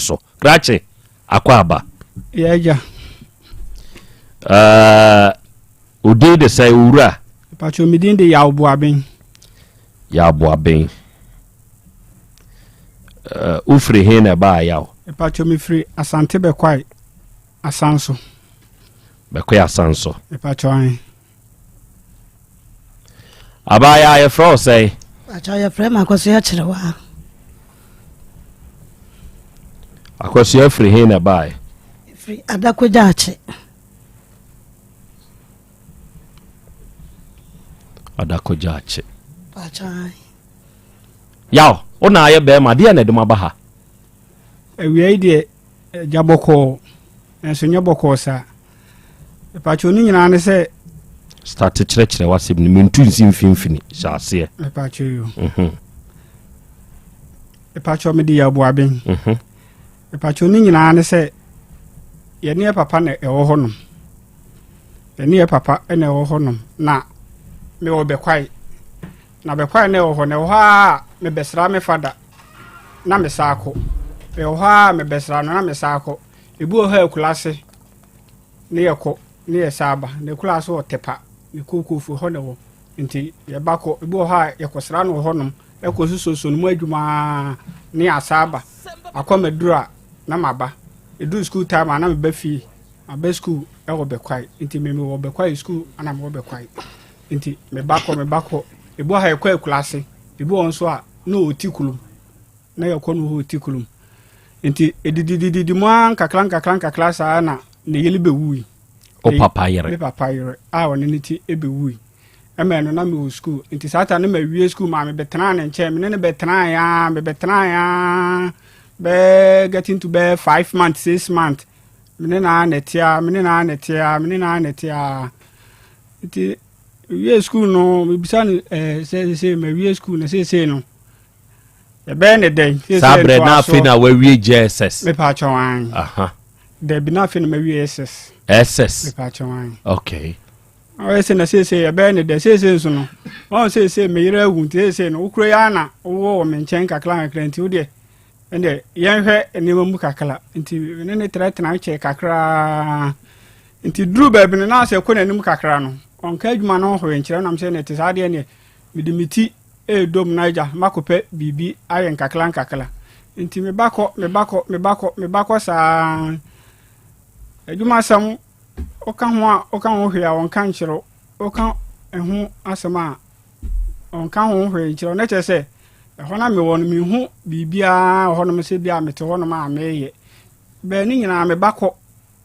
so. Krakye, akɔ aba. Yɛ agya. Odin de sɛ owura? Patro, me din de Yaw Boaben. Yaw Boaben. Wofiri he na ɛbaa, Yaw? Patro, mefiri Asante Bɛkwae Asanso. Bɛkwae Asanso. Patro, ahe. Abaayɛ, yɛfrɛ wo sɛn? Patro, yɛfrɛ me Akɔsoa Kyerɛwa. Akɔsoa firi he na ɛbaeɛ? Firi Adakogya Akye. Adakogya Akye. Patro, ahe. Yaw, wo na ayɛ bɛrima deɛ na ɛde mo aba ha? Awia yi deɛ, agya, bɔkɔɔ, nanso nyɛ bɔkɔɔ saa. Patro, ne nyinaa ne sɛ Start kyerɛkyerɛ w'asɛm no, mentu nsi mfimfini, hyɛ aseɛ. Patro yo. Patro, mede Yaw Boaben. Patro, ne nyinaa ne sɛ yɛne yɛ papa na ɛwɔ hɔnom. Yɛne yɛ papa na ɛwɔ hɔnom na mewɔ Bɛkwae. Na Bɛkwae na ɛwɔ hɔ na ɛwɔ hɔ a mebɛsra me fada na mesa akɔ. Ɛwɔ hɔ a mebɛsra no na mesa akɔ. Ebi wɔ hɔ a akuraase ne yɛkɔ ne yɛsa aba. Na akuraase wɔ Tepa ne kookoofuo hɔ na ɛwɔ. Nti yɛba kɔ. Ebi wɔ hɔ a yɛkɔsra no wɔ hɔnom, ɛkɔ sososo no mu adwuma ne yɛasa aba. Akɔ maduru a na maba. Ɛduru school time a na meba fie. Maba school ɛwɔ Bɛkwae. Nti me mewɔ Bɛkwae school ana mewɔ Bɛkwae. Nti meba kɔ, meba kɔ. Ebi wɔ ha yɛkɔ akuraase. Ebi wɔ nso a na ɔti kurom. Na yɛkɔ no hɔ ɔti kurom. Nti edidididi mu ara nkakra nkakra nkakra saa na ne yere bɛwui. Wo papa yere? Me papa yere a ɔne ne ti bɛwui. Ɛmɛ no na mewɔ school. Nti saa ta no ma wie school maa mebɛtenaa ne nkyɛn. Me ne no bɛtenaa ya, mebɛtenaa ya bɛɛ getting to bɛɛ 5 months, 6 months. Me ne naa na ɛtea, me ne naa na ɛtea, me ne naa na ɛtea. Nti wie school no, mebisa no sɛ sɛ ma wie school na seesei no yɛbɛyɛ ne dɛn? Saa berɛ na afei na wawie JSS? Mepa kyɛw, an. Dabi, na afei na mawie SS. SS. Mepa kyɛw, an. Ɔyɛ sɛ na seesei yɛbɛyɛ ne dɛ? Seesei nso no ɔn seesei meyere awu, nti seesei no wokuro yi ara na wowɔ wɔ me nkyɛn kakra kakra, nti wodeɛ ɛndeɛ yɛnhwɛ nneɛma mu kakra. Nti me ne ne tenatena kyɛ kakraa, nti duru baabi no na sɛ kɔ n'anim kakra no, ɔnka adwuma no hwee nkyerɛ nam sɛ ne te saa deɛ neɛ mede me ti ɛɛdom na agya makɔpɛ biribi ayɛ nkakra nkakra. Nti meba kɔ, meba kɔ, meba kɔ, meba kɔ saa. Adwumasɛm woka ho a, woka ho hwee a ɔnka nkyerɛ wo. Woka ho asɛm a ɔnka ho hwee nkyerɛ wo. Na kyerɛ sɛ ɛhɔ na mewɔ no, menhu biribiara wɔ hɔnom sɛ bi a mete hɔnom a meyɛ bɛɛ ne nyinaa. Meba kɔ,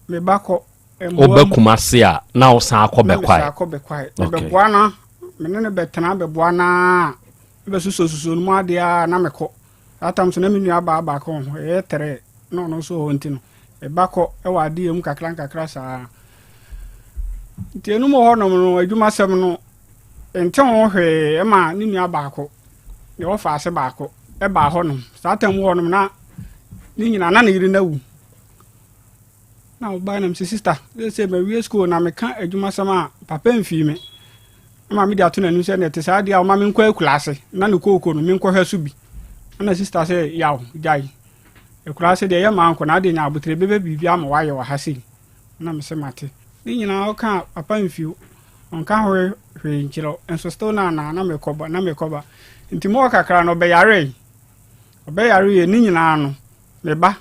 meba kɔ. Wobɛ Kumase a na wosan akɔ Bɛkwae? Na akɔ Bɛkwae. Mebɛboa no, me ne no bɛtena bɛboa no a mebɛsusususu no mu adeɛ a na mekɔ. Saa tam so na me nua baa baako wɔ ho, ɛyɛ trɛ na ɔno nso wɔ hɔ, nti no ɛba kɔ ɛwɔ adeɛ mu kakra nkakra saa. Nti enum wɔ hɔnom no, adwumasɛm no nte ho hwee. Ɛma ne nua baako deɛ wɔfa ase baako ɛbaa hɔnom saa tam hɔnom na ne nyinaa na ne yere no awu. Na ɔbaa nam sɛ, "Sister, sɛ mawie school na meka adwumasɛm a papa mfii me ma mede ato n'anim sɛ ne ɛte saa deɛ a, ɔma menkɔ akuraase na ne kooko no menkɔhwɛ so bi." Ɛna sister sɛ, "Yaw, gyae akuraase deɛ, ɛyɛ maa nkɔ na adeɛ nya abotire bɛbɛ biribi ama wayɛ wɔ ha sei." Na me sɛ mate. Ne nyinaa ɔka papa mfiw, ɔnka ho hwee nkyerɛ nso still na na na mekɔba na mekɔba. Nti mowɔ kakra no ɔbɛyare, ɔbɛyare yɛ ne nyinaa no meba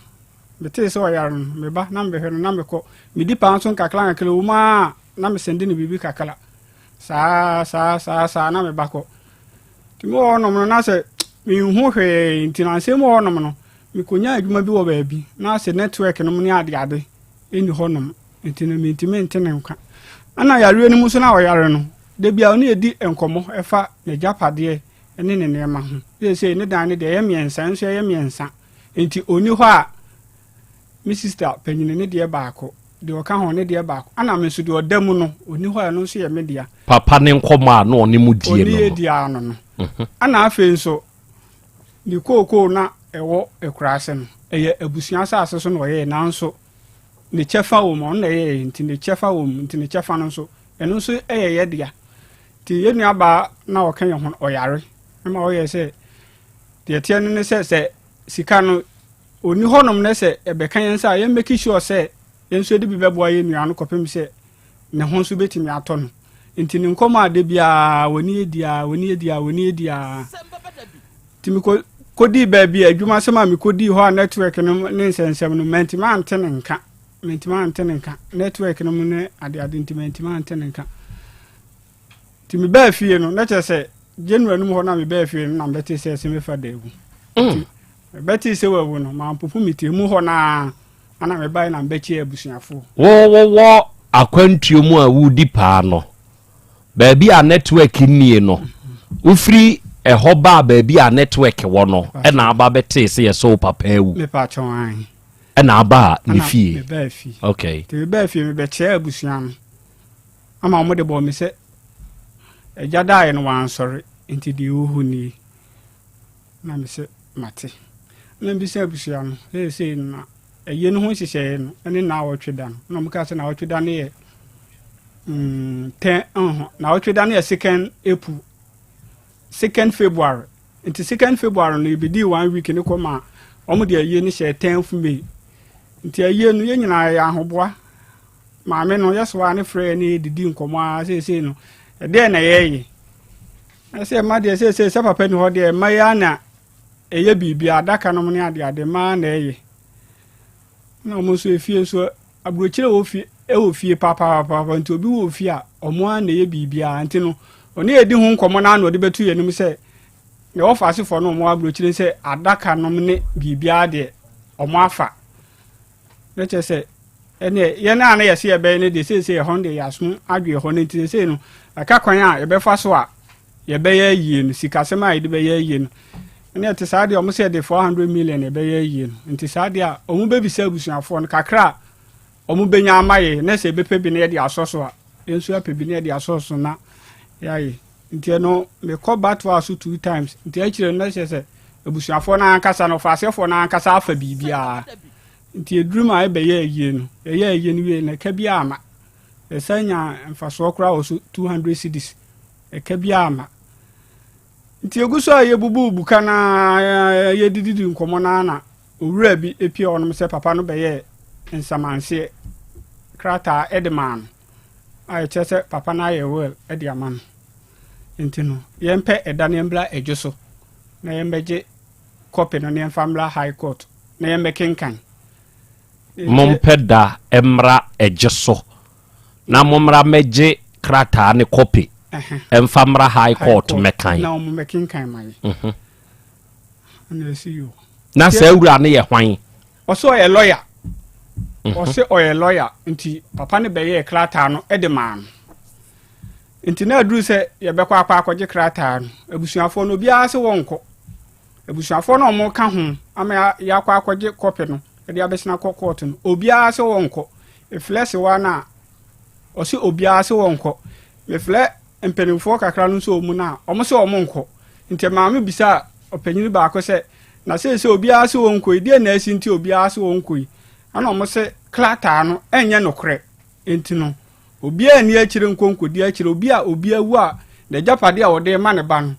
metee sɛ ɔyare no, meba na mebɛhwɛ no na mekɔ. Medi paa nso nkakra nkakra wɔ mu a na mesɛnde no biribi kakra saa saa saa saa na meba kɔ. Nti mewɔ hɔnom no na sɛ menhu hwee. Nti na nsɛm wɔ hɔnom no, mekɔnya adwuma bi wɔ baabi na sɛ network no mu ne adeade ɛni hɔnom, nti no mentumi nte ne nka. Ɛna yareɛ no mu nso na ɔyare no, da bia ɔne yɛdi nkɔmmɔ ɛfa n'agyapadeɛ ne ne nneɛma ho. Seesei ne dan no deɛ ɛyɛ mmiɛnsa nso, ɛyɛ mmiɛnsa, nti ɔni hɔ a me sister panyini ne deɛ baako, deɛ ɔka ho ne deɛ baako, ana me nso deɛ ɔda mu no ɔni hɔ a ɛno nso yɛ me dea. Papa ne nkɔmmɔ a na ɔne mu die ɔne no yɛ no di ano no. Ana afei nso ne kookoo na ɛwɔ akuraase no, ɛyɛ abusua asase so na ɔyɛɛ, nanso ne kyɛfa wɔ mu, ɔno na ɛyɛɛ, nti ne kyɛfa wɔ mu, nti ne kyɛfa no nso ɛno nso ɛyɛ yɛ dea. Nti yɛn nua baa na ɔka yɛn ho no, ɔyare ma ɔyɛ sɛ deɛ teɛ no ne sɛ sika no ɔni hɔnom na sɛ ɛbɛka yɛn nsa a, yɛn make sure sɛ yɛn nso yɛde bi bɛboa yɛn nua no kɔpem sɛ ne ho nso bɛtumi atɔ no. Nti ne nkɔmmɔ a da biara wɔne yɛdi a, wɔne yɛdi a, wɔne yɛdi a. Nti mekɔ kɔdii baabi a adwumasɛm a mekɔdii hɔ a network no ne nsɛnsɛm no, mantumi ante ne nka. Mantumi ante ne nka. Network no mu ne adeade nti mantumi ante ne nka. Nti mebaa fie no, na kyerɛ sɛ January no mu hɔ na mebaa fie no na mebɛtee sɛ ɛsɛ mefa da awu. Nti mebɛtee sɛ wawu no, mampopo me tiri mu hɔ naa ana mebae na mebɛkyeɛ abusuafoɔ. Wo wowɔ akwantuo mu a woredi paa no, baabi a network nnie no, wofiri ɛhɔ baa baabi a network wɔ no ɛna aba bɛtee sɛ yɛsɛ wo papa awu. Mepa kyɛw ae. Ɛna aba ne Ɛna fie. mebaa fie. Okay. Nti mebaa fie mebɛkyerɛ abusua no ama wɔn de bɔɔ me sɛ agya daeɛ no wansɔre nti deɛ ɛwɔ hɔ nie. Na me sɛ mate. Na mbisa abusua no seesei na ɛyɛ no ho nhyehyɛeɛ no ɛne naawɔtwe da no. Na wɔn kaa sɛ naawɔtwe da no yɛ ten nhɔ naawɔtwe da no yɛ 2nd April, 2nd February. Nti 2nd February no yɛbɛdii 1 week ne kɔ ma wɔn de ayie no hyɛɛ 10th May. Nti ayie no yɛn nyinaa yɛ ahoboa. Maame no yɛsoa ne frɛ ne yɛdidi nkɔmmɔ a seesei no ɛdeɛn na yɛyɛ. Ɛsɛ mma deɛ seesei sɛ papa ni hɔ deɛ mma yi ara na ɛyɛ biribi adaka nom ne adeade mma na ɛyɛ. Na wɔn nso efie nso aburokyire wɔ fie ɛwɔ fie papaapa nti obi wɔ fie a wɔn ara na ɛyɛ biribiara nti no ɔne yɛdi ho nkɔmmɔ na ano ɔde bɛto yɛn anim sɛ na ɛwɔ faasefoɔ no wɔn aburokyire sɛ adaka nom ne biribiara deɛ wɔn afa. Na kyerɛ sɛ ɛneɛ yɛn a na yɛse yɛbɛyɛ no deɛ seesei ɛhɔ no deɛ yɛasom adwe ɛhɔ no nti seesei no ɛka kwan a yɛbɛfa so a yɛbɛyɛ ayie no sikasɛm a yɛde bɛyɛ ayie no ɛne ɛte saa deɛ ɔmo sɛ yɛde 400 million yɛbɛyɛ ayie no nti saa deɛ a ɔmo bɛbisa abusuafoɔ no kakra a ɔmo bɛnya ama yɛ na sɛ yɛbɛpɛ bi na yɛde asɔ so a yɛn nso apɛ bi na yɛde asɔ so na yɛayɛ. Nti ɛno mekɔ batoa so 2 times nti akyire no na kyerɛ sɛ abusuafoɔ no ankasa no ɔfaaseɛfoɔ no ankasa afa biribiara. Nti eduru ma ɛbɛyɛ ayie no yɛyɛ ayie no wie na ɛka bi ama yɛsan nya mfasoɔ koraa wɔ so 200 cedis ɛka bi ama. Nti egu so a yɛbubu buka na yɛdididi nkɔmmɔ na na owura bi epie hɔnom sɛ papa no bɛyɛ nsamanseɛ krataa ɛde maa no a ɛkyerɛ sɛ papa no ayɛ will ɛde ama no. Nti no yɛmpɛ ɛda no yɛmbra adwo so na yɛmbɛgye kɔpi no na yɛmfa mmra high court na yɛmbɛkenkan. Mompɛ da mmra adwo so na mommra mmɛgye krataa ne kɔpi ɛmfa mmra high court mmɛkan. Na wɔn mmɛkenkan ma yɛ. Ɛna ɛsi yo. Na saa wura no yɛ hwan? Ɔsɛ ɔyɛ lawyer. Ɔsɛ ɔyɛ lawyer nti papa no bɛyɛɛ krataa no ɛde maa no. Nti na aduru sɛ yɛbɛkɔ akɔ akɔgye krataa no. Abusuafoɔ no obiara sɛ wɔnkɔ. Abusuafoɔ no a wɔn ka ho ama yɛakɔ akɔgye kɔpi no ɛde abɛsena kɔ court no. Obiara sɛ wɔnkɔ. Eflɛ sewa no a ɔsɛ obiara sɛ wɔnkɔ. Meflɛ mpanimfoɔ kakra no nso wɔn mu no a wɔn sɛ wɔn nkɔ. Nti maame bisa ɔpanyin baako sɛ na seesei obiara sɛ wɔnkɔ yi deɛ na esi nti obiara sɛ wɔnkɔ yi. Ɛna wɔn sɛ krataa no ɛnyɛ nokorɛ. Nti no obiara nni akyire nkɔ nkɔdi akyire obi a obi awu a n'agyapadeɛ a wɔde ma ne ba no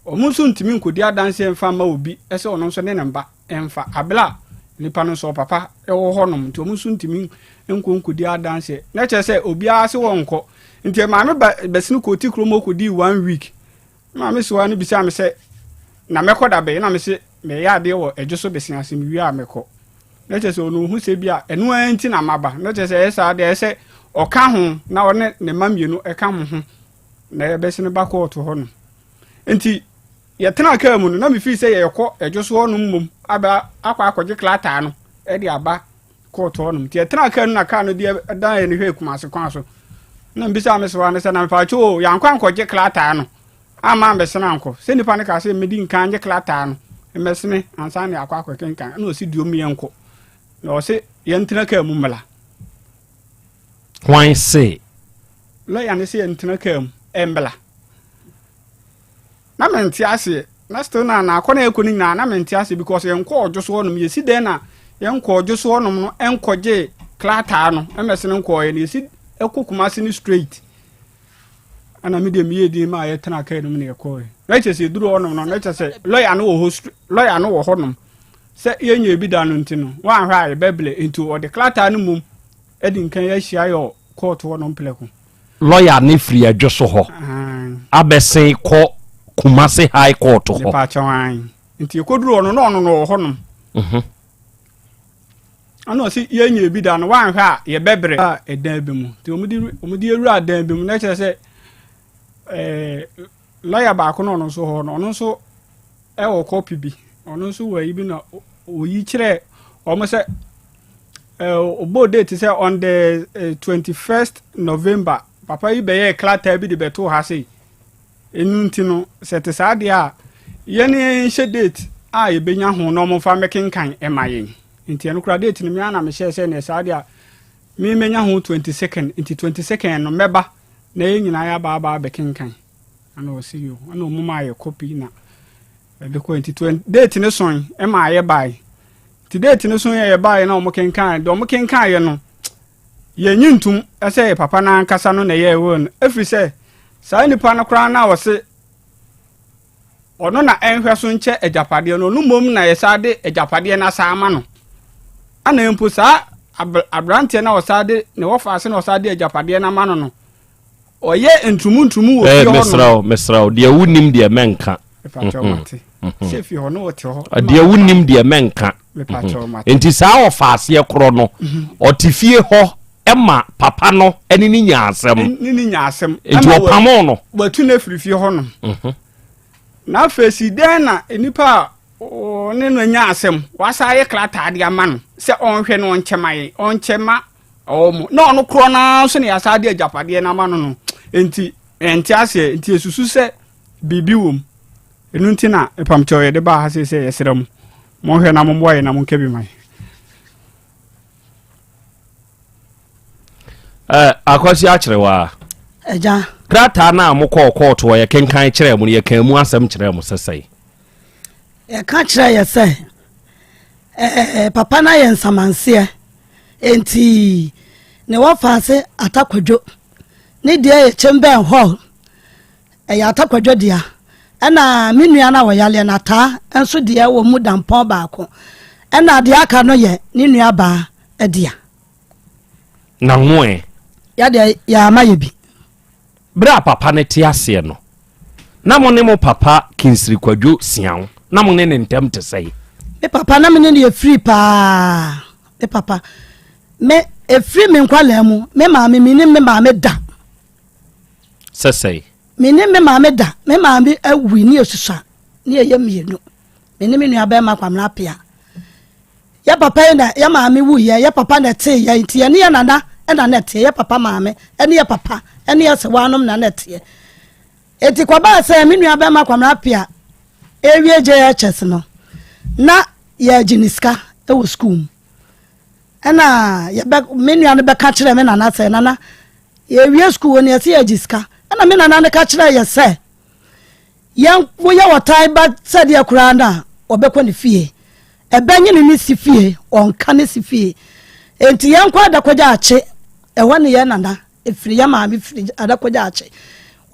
wɔn nso ntumi nkɔdi adanseɛ mfa mma obi ɛsɛ ɔno nso ne ne mba mfa abela nipa no nso ɔpapa ɛwɔ hɔnom nti wɔn nso ntumi nkɔ nkɔdi adanseɛ na kyerɛ sɛ obiara sɛ wɔnkɔ. Nti maame ba bɛsene kɔɔti kurom hɔ kɔdii 1 week. Maame soa no bisa me sɛ na mɛkɔ da bɛn na me se mɛyɛ adeɛ wɔ ɛdwo so bɛsene ase mewie a mɛkɔ. Na kyerɛ sɛ ɔno ohu sɛ bi a ɛno ara nti na maba. Na kyerɛ sɛ ɛyɛ saa deɛ ɛyɛ sɛ ɔka ho na ɔne ne mma mmienu ɛka mo ho na yɛbɛsene ba kɔɔto hɔ no. Nti yɛtena kaa mu no na mefii sɛ yɛkɔ ɛdwo so hɔ no mmom aba akɔ akɔgye krataa no ɛde aba kɔɔto hɔ nom. Nti yɛtena kaa no na kaa no deɛ dan yɛ no hwɛ Kumase kwan so. Na mbisa me soa no sɛ na mepaakyɛ o yɛankɔ ankɔgye krataa no ama ambɛsene ankɔ. Sɛ nipa no kaa sɛ medi nkan gye krataa no mmɛsene ansa na yɛakɔ akɔkenkan. Na ɔsi duom yɛnkɔ. Na ɔse yɛntena kaa mu mmla. Hwan se? Lɔya no sɛ yɛntena kaa mu mmla. Na mente aseɛ. Na still na na akɔ na yɛkɔ no nyinaa na mente aseɛ because yɛnkɔ ɔdwo so hɔnom. Yɛsi dɛn na yɛnkɔ ɔdwo so hɔnom no ɛnkɔgye krataa no mmɛsene nkɔɔyɛ no yɛsi ɛkɔ Kumase no straight. Ɛna me deɛ meyɛ din ma yɛtena kaa no mu na yɛkɔɔyɛ. Na kyerɛ sɛ yɛduru hɔnom no na kyerɛ sɛ lɔya no wɔ hɔ lɔya no wɔ hɔnom. Sɛ yɛnyɛ bi da no nti no, woanhwɛ a yɛbɛbrɛ. Nti ɔde krataa no mmom adi nkan ahyia yɛ wɔ kɔɔto hɔ nom prɛko. Lɔya no firi Adwo so hɔ abɛsen kɔ Kumasi High Court hɔ. Mepaakyɛw ae. Nti yɛkɔduru hɔ no, na ɔno no wɔ hɔnom. Ɛna ɔse yɛnyɛ bi da no, woanhwɛ a yɛbɛbrɛ. A ɛdan bi mu. Nti wɔde yɛwura dan bi mu, na kyerɛ sɛ ɛɛ lɔya baako na ɔno nso hɔ no, ɔno nso ɛwɔ kɔpi bi. Ɔno nso wɔ ayi bi na oyi kyerɛ wɔn sɛ ɔbɔɔ date sɛ on the 21st November papa yi bɛyɛɛ krataa bi de bɛtoo ha sei. Ɛno nti no sɛ te saa deɛ a yɛne nhyɛ date a yɛbɛnya ho na wɔmfa mmɛkenkan ɛma yɛn. Nti ɛno koraa date no me ara na mehyɛɛ sɛ neɛ saa deɛ a me mɛnya ho 22nd nti 22nd no mɛba na yɛn nyinaa yɛaba aba abɛkenkan. Ɛna ɔse yo ɛna ɔmo maa yɛ copy na ɛde kɔ nti date no soe ɛma yɛ bae. Nti date no soe yɛ bae na ɔmo kenkan deɛ ɔmo kenkan yɛ no yɛnyi ntum ɛsɛ yɛ papa no ankasa no na ɛyɛ ɛwɔ no ɛfiri sɛ saa nipa no koraa na ɔse ɔno na ɛnhwɛ so nkyɛ agyapadeɛ no ɔno mmom na yɛsa de agyapadeɛ no asa ama no ana mpo saa aberanteɛ no a ɔsa de ne wɔfa ase na ɔsa de agyapadeɛ no ama no no ɔyɛ ntumu ntumu wɔ fie hɔ no. Mesrɛ wo, mesrɛ wo, deɛ wonim deɛ mɛnka. Sɛ fie hɔ no wɔte hɔ. Deɛ wonim deɛ mɛnka. Nti saa ɔfa aseɛ korɔ no, ɔte fie hɔ ma papa no ne ne nya asɛm. Ne ne nya asɛm. Nti ɔpamo no. Watu no afiri fie hɔ no. Na afei si dɛn na nnipa a ɔne no anya asɛm wasa ayɛ krataa de ama no sɛ ɔnhwɛ no ɔnkyɛ ma yɛn ɔnkyɛ ma ɔwɔ mu na ɔno korɔ no ara nso na yɛasa de agyapadeɛ no ama no no nti ɛnte aseɛ nti esusu sɛ biribi wɔ mu ɛno nti na mpamkyɛw yɛde baa ha sɛ sɛ yɛsrɛ mo monhwɛ na mommoa yɛ na monka bi ma yɛ. Eh, akwasi akyerɛ wa. Agya. Krataa no a mokɔɔ kɔɔto hɔ yɛkenkan kyerɛɛ mo no yɛkaa mu asɛm kyerɛɛ mo sɛ sɛe. Yɛka kyerɛɛ yɛ sɛ ɛɛ papa no ayɛ nsamanseɛ enti ne wɔfaase Atakwadwo ne deɛ yɛ Chamber Hall ɛyɛ Atakwadwo dea ɛna me nua no a ɔyaleɛ no Ataa nso deɛ wɔ mu dampɔn baako ɛna deɛ aka no yɛ ne nua baa dea. Na mo ɛ? Yɛdeɛ yɛama yɛ bi. Berɛ a papa no te aseɛ no, na mo ne mo papa Kinsiri Kwadwo Siaw, na mo ne ne ntam te sɛn? Me papa, na me ne no yɛ firi paa. Me papa, me, ɛfiri me nkwalaa mu, me maame, me nim me maame da. Sɛ sɛn? Me nim me maame da. Me maame awui ne yɛsusua, ne yɛyɛ mmienu. Me ne me nua bɛrima Kwamena Apea. Yɛ papa yi na yɛ maame wuiɛ, yɛ papa na ɛtee yɛn, nti yɛne yɛ nana na na ɛteɛ, yɛ papa maame ne yɛ papa ne yɛ sewaanom na na ɛteɛ. Enti kɔbaa sɛ me nua bɛrima Kwamena Appiah ɛrewie JHS no, na yɛregye ne sika wɔ sukuu mu. Ɛna yɛbɛ me nua no bɛka kyerɛ me nana sɛ, nana yɛrewie sukuu wɔ ne yɛsɛ yɛregye sika. Ɛna me nana no ka kyerɛ yɛ sɛ, Yɛn woyɛ ɔtan ba sɛdeɛ koraa no a, ɔbɛkɔ ne fie. Ɛbɛnyene ne si fie, ɔnka ne si fie. Enti yɛnkɔ Adakɔgya Akye, ɛhɔ ne yɛn nana firi, yɛn maame firi Adakɔgya Akye.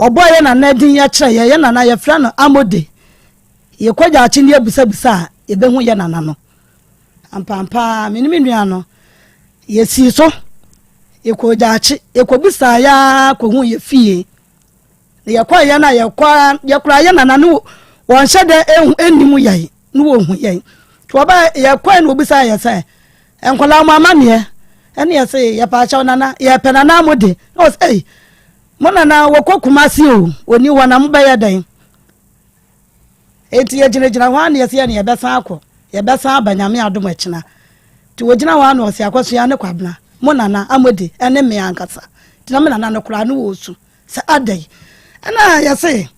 Ɔbɔɔ yɛn nana din kyerɛ yɛn, yɛn nana yɛfrɛ no Amode. Yɛkɔ Gyaakye ne yɛbisabisa a, yɛbɛhu yɛn nana no. Ampaampa ara, me ne me nua no, yɛsii so, yɛkɔɔ Gyaakye, yɛkɔbisaa yɛ ara kɔhuu yɛn fie. Na yɛkɔɔ yɛn a yɛkɔ ara yɛkora yɛn nana no wɔnhyɛ dɛ ehu enim yɛn ne wɔhu yɛn nti wɔba yɛkɔɛ na wɔbisaa yɛ sɛ nkwadaa mo amaneɛ ɛne yɛse yɛpɛ akyɛw nana yɛpɛ nana mo de na wɔsɛ ei mo nana wɔkɔ Kumasi o wɔni hɔ na mobɛyɛ dɛn Enti yɛgyinagyina hɔ ara na yɛse yɛne yɛbɛsan akɔ, yɛbɛsan aba Nyame adom akyina. Nti wɔgyina hɔ ara na ɔse Akosua ne Kwabena, mo nana Amode ne me ankasa. Nti na me nana no koraa no wɔɔsu sɛ adɛn. Ɛna yɛse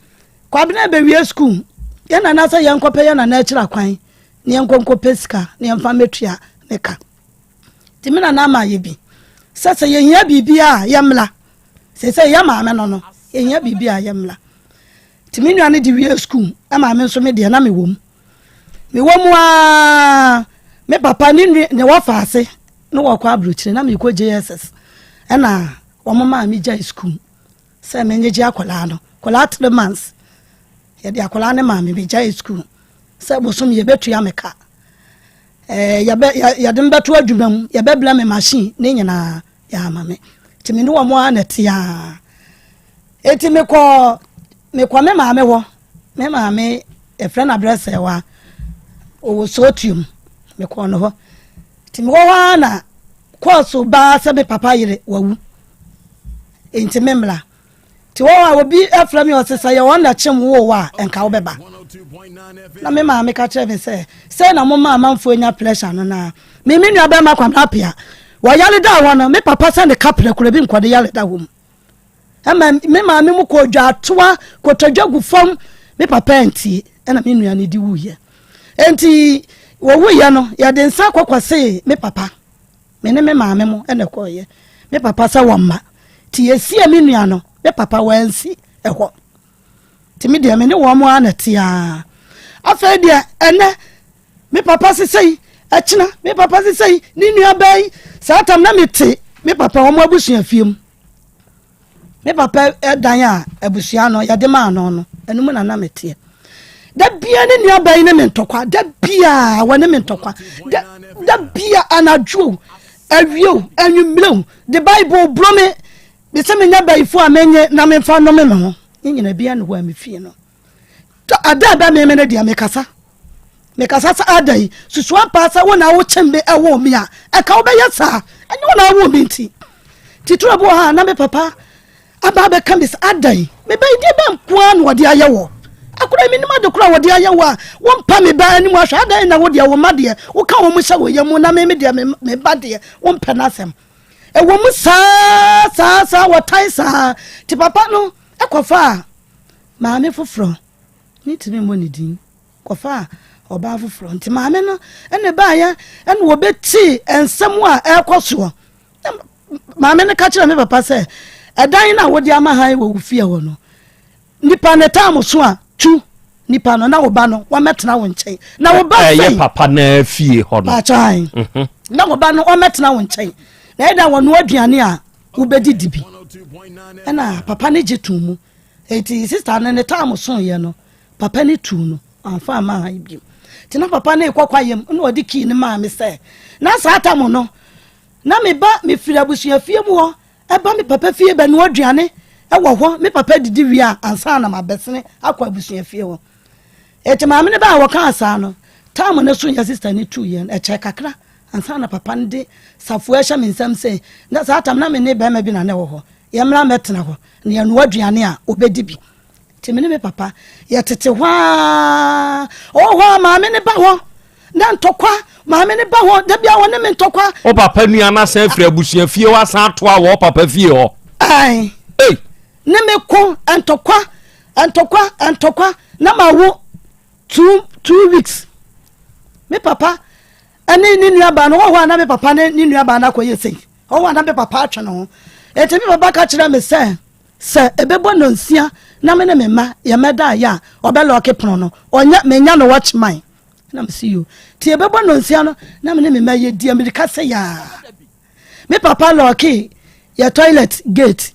Kwabena ɛbɛwie sukuu, yɛn nana sɛ yɛnkɔpɛ yɛn nana akyiri akwan na yɛnkɔ nkɔpɛ sika na yɛmfa mmɛtua ne ka. Nti me nana ama yɛ bi sɛ sɛ yɛhia biribi a yɛmmla. Seesei yɛ maame no no, yɛhia biribi a yɛmmla. Nti me nua no de wie sukuu ɛma me nso me deɛ na mewɔ mu. Mewɔ mu aa me papa ne nua ne wɔfa ase ne wɔkɔ aburokyire na mekɔ JSS ɛna wɔn maa me gyae sukuu sɛ menyegye akwadaa no akwadaa 3 months yɛde akwadaa no maa me megyae sukuu sɛ bosom yɛbɛtua me ka. Ɛɛ yɛbɛ yɛde me bɛto adwuma mu, yɛbɛbrɛ me machine ne nyinaa yɛama me. Nti me ne wɔn ara na ɛte ara. Eti mekɔ mekɔ me maame hɔ. Me maame yɛfrɛ no Abrɛsɛwa. Ɔwɔ Sootuom. Mekɔɔ no hɔ. Nti mewɔ hɔ ara na kɔɔso baa sɛ me papa yere wawu. Nti me mmra. Nti wɔ hɔ a obi frɛ me ɔse sɛ yɛ wɔn na kyem woo wo a nka wobɛba. Na me maame ka kyerɛ me sɛ sɛ na moma amanfoɔ nya pressure no na me me nua bɛrima Kwamina Apea wɔyare da hɔ no me papa sɛ ne kaprɛ kora bi nkɔde yare da hɔ mu. Ɛma me maame mu kɔ dwatoa kotodwe gu fam me papa antie ɛna me nua no di wuiɛ. Enti wɔwuiɛ no yɛde nsa kɔkɔsee me papa. Me ne me maame mo na ɛkɔeɛ. Me papa sɛ wɔmma. Nti yɛsiee me nua no, me papa wansi ɛhɔ. Nti me deɛ me ne wɔn ara na ɛte ara. Afei deɛ ɛnɛ me papa sesei, ɛkyena me papa sesei, ne nua baa yi, saa tam na mete me papa wɔn abusua fie mu. Me papa dan a abusua no yɛde maa no no, ɛno mu na na meteɛ. Da bia ne nuabaa yi ne me ntɔkwa, da bia wɔne me ntɔkwa, da, da bia anadwo o, awie o, anwummerɛ o, de Bible boro me, me sɛ menya bayifo a menye na memfa nnome me ho. Ne nyina bia ne hɔ a mefie no. Ada a ɛbɛ me no deɛ mekasa. Mekasa sɛ ada yi, susu ampa sɛ wo na wokyem me ɛwoo me a, ɛka wobɛyɛ saa. Ɛnyɛ wo na wowoo me nti. Titire bi wɔ hɔ a na me papa aba abɛka me sɛ ada yi, me ba yi deɛ bɛn nko ara na wɔde ayɛ wɔ. Akora yi menim ade koro a wɔde ayɛ wɔ a wompa me ba anim ahwɛ. Ada yi na wo deɛ wo mma deɛ woka wɔn hyɛ wo yam na me me deɛ me ba deɛ wompɛ n'asɛm. Ɛwɔ mu saa saa saa wɔtan saa. Nti papa no kɔfaa maame foforɔ, mentumi mmɔ ne din, kɔfaa ɔbaa foforɔ. Nti maame no ɛna ɛbaeɛ ɛna wɔbɛtii nsɛm a ɛrekɔ soɔ. Maame no ka kyerɛ me papa sɛ ɛdan no a wode ama han wɔ wo fie hɔ no, nipa ne tam so a tu nipa no na wo ba no wɔmɛtena wo nkyɛn. Na wo ba sɛn? Ɛyɛ papa na fie hɔ no. Paakyan. Mhm. Na wo ba no wɔmɛtena wo nkyɛn. Na ɛda wɔn aduane a wobɛdidi bi. Ɛna papa no gye too mu. Eti sista no ne taam soeɛ no, papa no tuu no, amfa amma ha bio. Nti na papa no rekɔ kwaeɛ mu na ɔde kii no maa me sɛ, na saa tam no, na meba mefiri abusuafie mu hɔ ɛba me papa fie bɛnoa aduane ɛwɔ hɔ, me papa didi wie a ansa na mabɛsene akɔ abusuafie hɔ. Eti maame no baa wɔkaa saa no, tam no so yɛ sista no tuu yɛn, ɛkyɛɛ kakra ansa na papa no de safoa hyɛ me nsam sɛ, na saa tam na me ne bɛrima bi na na ɛwɔ hɔ, yɛmmra mmɛtena hɔ na yɛnoa aduane a ɔbɛdi bi. Nti me ne me papa yɛtete hɔ ara, ɔwɔ hɔ a maame no ba hɔ na ntɔkwa, maame no ba hɔ da bia wɔne me ntɔkwa. Wo papa nua no asan afiri abusua fie hɔ asan atoa wɔ papa fie hɔ. Ae. Ei. Ne me ko ntɔkwa ntɔkwa ntɔkwa na ma wo 2 weeks. Me papa ɛne ne nua baa no wɔ hɔ a na me papa ne ne nua baa no akɔyɛ sei ɔwɔ a na me papa atwe ne ho. Eti me papa ka kyerɛ me sɛ sɛ ebɛbɔ nonsia na me ne me mma yɛmɛda ayɛ a ɔbɛlɔɔke pono no ɔnyɛ menya no watchman na me si yo ti ebɛbɔ nonsia no na me ne me mma yɛ di amirika sɛ yaa me papa lɔɔke yɛ toilet gate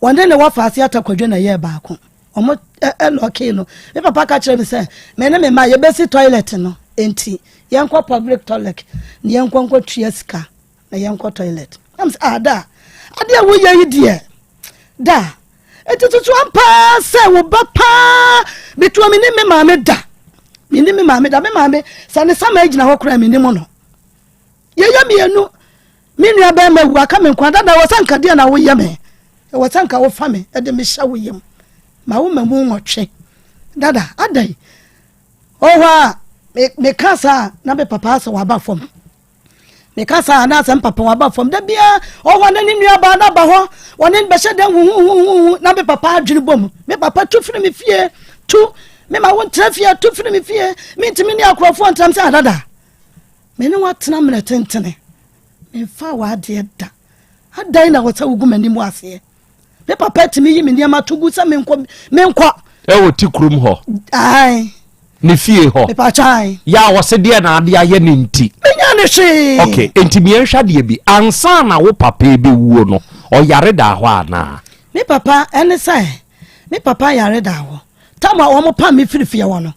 wɔne ne wɔfa ase atakwadwo na ɛyɛ baako wɔn ɛlɔɔke no me papa ka kyerɛ me sɛ me ne me mma yɛbɛsi toilet no nti yɛnkɔ public toilet na yɛnkɔ nkɔ tua sika na yɛnkɔ toilet na me sɛ ah da adeɛ a woyɛ yi deɛ da eti tutu ampaa sɛ wo ba paa metua me ne me maame da me ne me maame da me maame sɛ ne sama gyina hɔ koraa me nim no yɛyɛ mmienu me nua bɛrima wu aka me nkwa dada wɔ sɛ nka deɛ na woyɛ me ɛwɔ sɛ nka wofa me ɛde me hyɛ wo yam ma wo ma mu nwɔtwe dada adan ɔhɔ a meka saa na me papa asɛ waba fam meka saa na asɛm papa waba fam da biara ɔwɔ ne ne nuabaa no aba hɔ wɔne bɛhyɛ dɛn huhuhuhu na me papa adwene bɔ mu me papa tu firi me fie tu me ma wo ntena fie tu firi me fie mentumi ne akorɔfoɔ ntenam sɛ adada me ne woatena mmerɛ tentene memfa w'adeɛ da adan na wɔ sɛ wogu m'anim aseɛ me papa tumi yi me nneɛma to gu sɛ menkɔ menkɔ. Ɛwɔ ti kurom hɔ. Ae. Ne fie hɔ. Mepatwa ae. Yɛ a wɔse deɛ na ade ayɛ ne nti. Menya ne hwee. Ok, nti miɛnhwɛ adeɛ bi. Ansa na wo papa ebewuo no, ɔyare daa hɔ anaa? Me papa, ɛne sɛ, me papa yare daa hɔ. Tam a wɔn pam me firi fie hɔ no,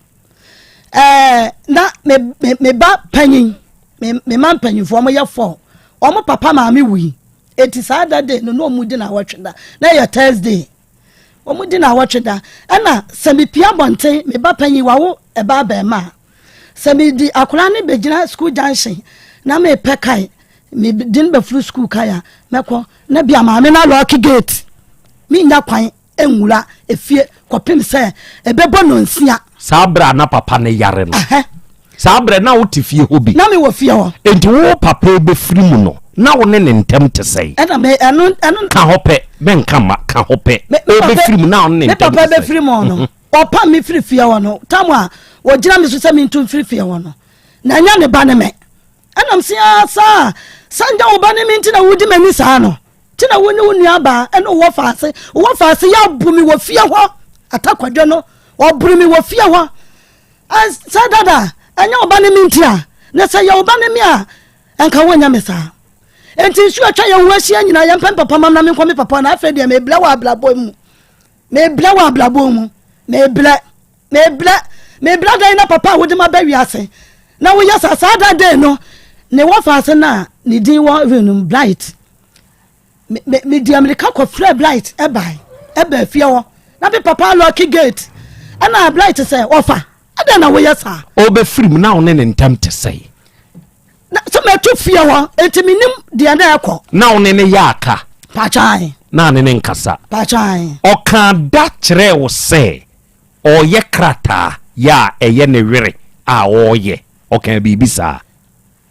ɛɛ na me me me ba panyin. Me me mma mpanyinfoɔ wɔn yɛ fɔ. Wɔn papa maame wui. Eti saa da day no na wɔn di na awɔtwe da. Na ɛyɛ Thursday. Wɔn di na awɔtwe da. Ɛna sɛ mepia abɔnten me ba panyin wawo ɛba abɛɛma a. Sɛ medi akwadaa no bɛgyina school junction na mepɛ kae mede no bɛforo school kae a mɛkɔ na bia maame no alɔɔke gate. Mennya kwan nwura efie kɔpem sɛ ɛbɛbɔ nɔnsia. Saa berɛ a na papa no yare no, saa berɛ na wote fie hɔ bi? Na mewɔ fie hɔ. Enti wo papa bɛfiri mu no, na wo ne ne ntam te sɛn? Ɛna me ɛno ɛno. Ka hɔ pɛ, mɛnka mma, ka hɔ pɛ. Ɔbɛfiri mu na wo ne ne ntam te sɛn? Me papa bɛfiri mu no, mhm. ɔpam me firi fie hɔ no, tam a wɔgyina me so sɛ mentu mfiri fie hɔ no, na ɛnyɛ ne ba ne me. Ɛnam se ara saa sɛ nyɛ wo ba ne me nti na wodi m'ani saa no nti na wo ne wo nuabaa ɛne wo wɔfaase wo wɔfaase yɛ abu me wɔ fie hɔ atakwadwo no ɔboro me wɔ fie hɔ sɛ dada ɛnyɛ wo ba ne me nti a na sɛ yɛ wo ba ne me a ɛnka wonyɛ me saa enti nsuo atwa yɛn ho ahyia nyinaa yɛmpɛ papa mam na menkɔ me papa na afei deɛ mebrɛ wɔ abrabɔ mu mebrɛ wɔ abrabɔ mu mebrɛ Mebrɛ, mebrɛ dɛn na papa a wode ma ba wiase na woyɛ saa saa da dɛn no ne wɔfa ase no a ne din wɔ renum Blight. Medi amirika kɔfrɛ Blight ɛbae ɛbaa fie hɔ na me papa alɔke gate ɛna Blight sɛ ɔfa ɛdɛn na woyɛ saa. Ɔbɛfiri mu na wo ne ne ntam te sɛn? Na sɛ mɛto fie hɔ enti menim deɛ na ɛkɔ. Na wo ne ne yɛ aka? Pakyan. Na ne ne nkasa? Pakyan. Ɔkaa da kyerɛɛ wo sɛ ɔreyɛ krataa yɛ a ɛyɛ ne were a ɔreyɛ ɔkaa biribi saa.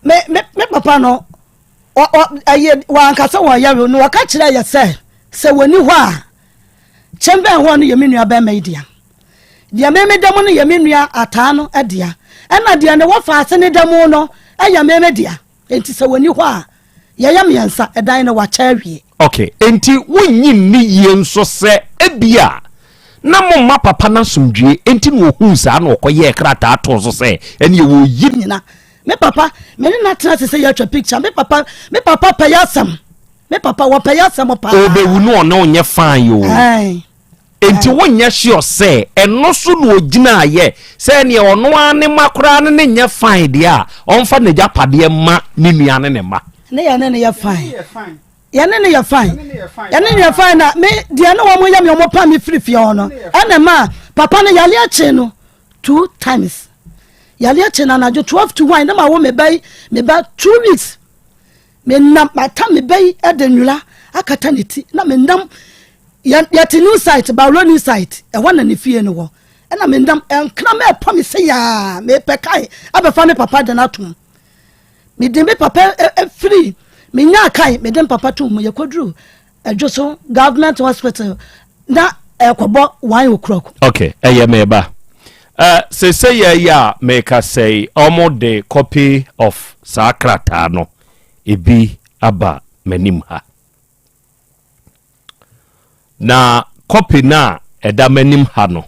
Me me me papa no ɔ ɔ ɛyɛ wanka sɛ wɔyɛ were no ɔka kyerɛ yɛ sɛ sɛ wɔni hɔ a kyɛnbɛn hɔ no yɛ me nua bɛrima yi dea deɛ me me da mu no yɛ me nua ataa no dea ɛna deɛ ne wɔ faase ne da mu no ɛyɛ me me dea. Enti sɛ wɔnni hɔ a, yɛyɛ mmiɛnsa, ɛdan no wɔakyɛ awie. Ok, enti wonnye nni yie nso sɛ ebia na momma papa no asomdwoeɛ enti na ɔhuu saa na ɔkɔyɛɛ krataa too so sɛ ɛneɛ wɔreyi. Nyina. Me papa, me ne no atena ase sɛ yɛatwa picture, me papa, me papa pɛ yɛ asɛm, me papa wɔpɛ yɛ asɛm paa. Ɔbɛwu no ɔne wo nyɛ fine oo. Ae. Enti wonyɛ sure sɛ ɛno so na ogyinaeɛ sɛ neɛ ɔno ara ne mma koraa ne no nyɛ fine deɛ a, ɔmfa n'agyapadeɛ mma ne nua ne ne mma? Ne yɛne no yɛ fine. Yɛne no yɛ fine. Yɛne no yɛ fine na me deɛ ne wɔn yɛ me wɔn pam me firi fie hɔ no ɛna ma papa no yareɛ kyee no two times. Yareɛ kyee no anadwo 12 to 1 na ma wo me ba yi me ba 2 weeks. Menam matam me ba yi de nwera akata ne ti na menam yɛte new site bawuro new site ɛhɔ na ne fie no wɔ ɛna menam nkra mɛpɔ me sɛ yaa mepɛ kae abɛfa me papa de no atom mede me papa firi menyaa kae mede me papa tom mu yɛkɔduru ɛdwo so government hospital na ɛkɔbɔ 1 o'clock. Ok, ɛyɛ meba. Uh, sese yɛ yi a meka sɛi ɔmo de copy of saa krataa no ebi aba m'anim ha na copy no a ɛda m'anim ha no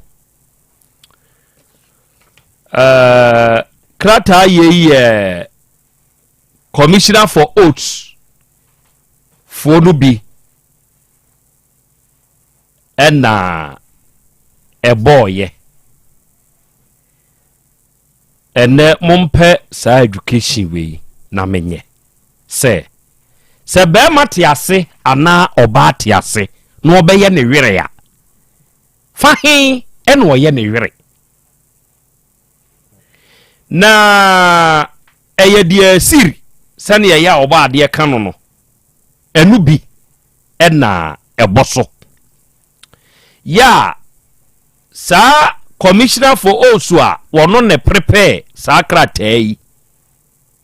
uh, krataa yei yɛ Commissioner for Oaths foɔ no bi ɛna ɛbɔɔyɛ. Ɛnɛ mompɛ saa education wei na menyɛ sɛ sɛ bɛrima te ase anaa ɔbaa te ase na ɔbɛyɛ ne were a fa he ɛna ɔyɛ ne were. Na ɛyɛ deɛ siri sɛdeɛ ɛyɛ a ɔbɔ adeɛ ka no no, ɛno bi na ɛbɔ so. Yɛ a saa Commissioner for Oaths a wɔno ne prepare saa krataa yi,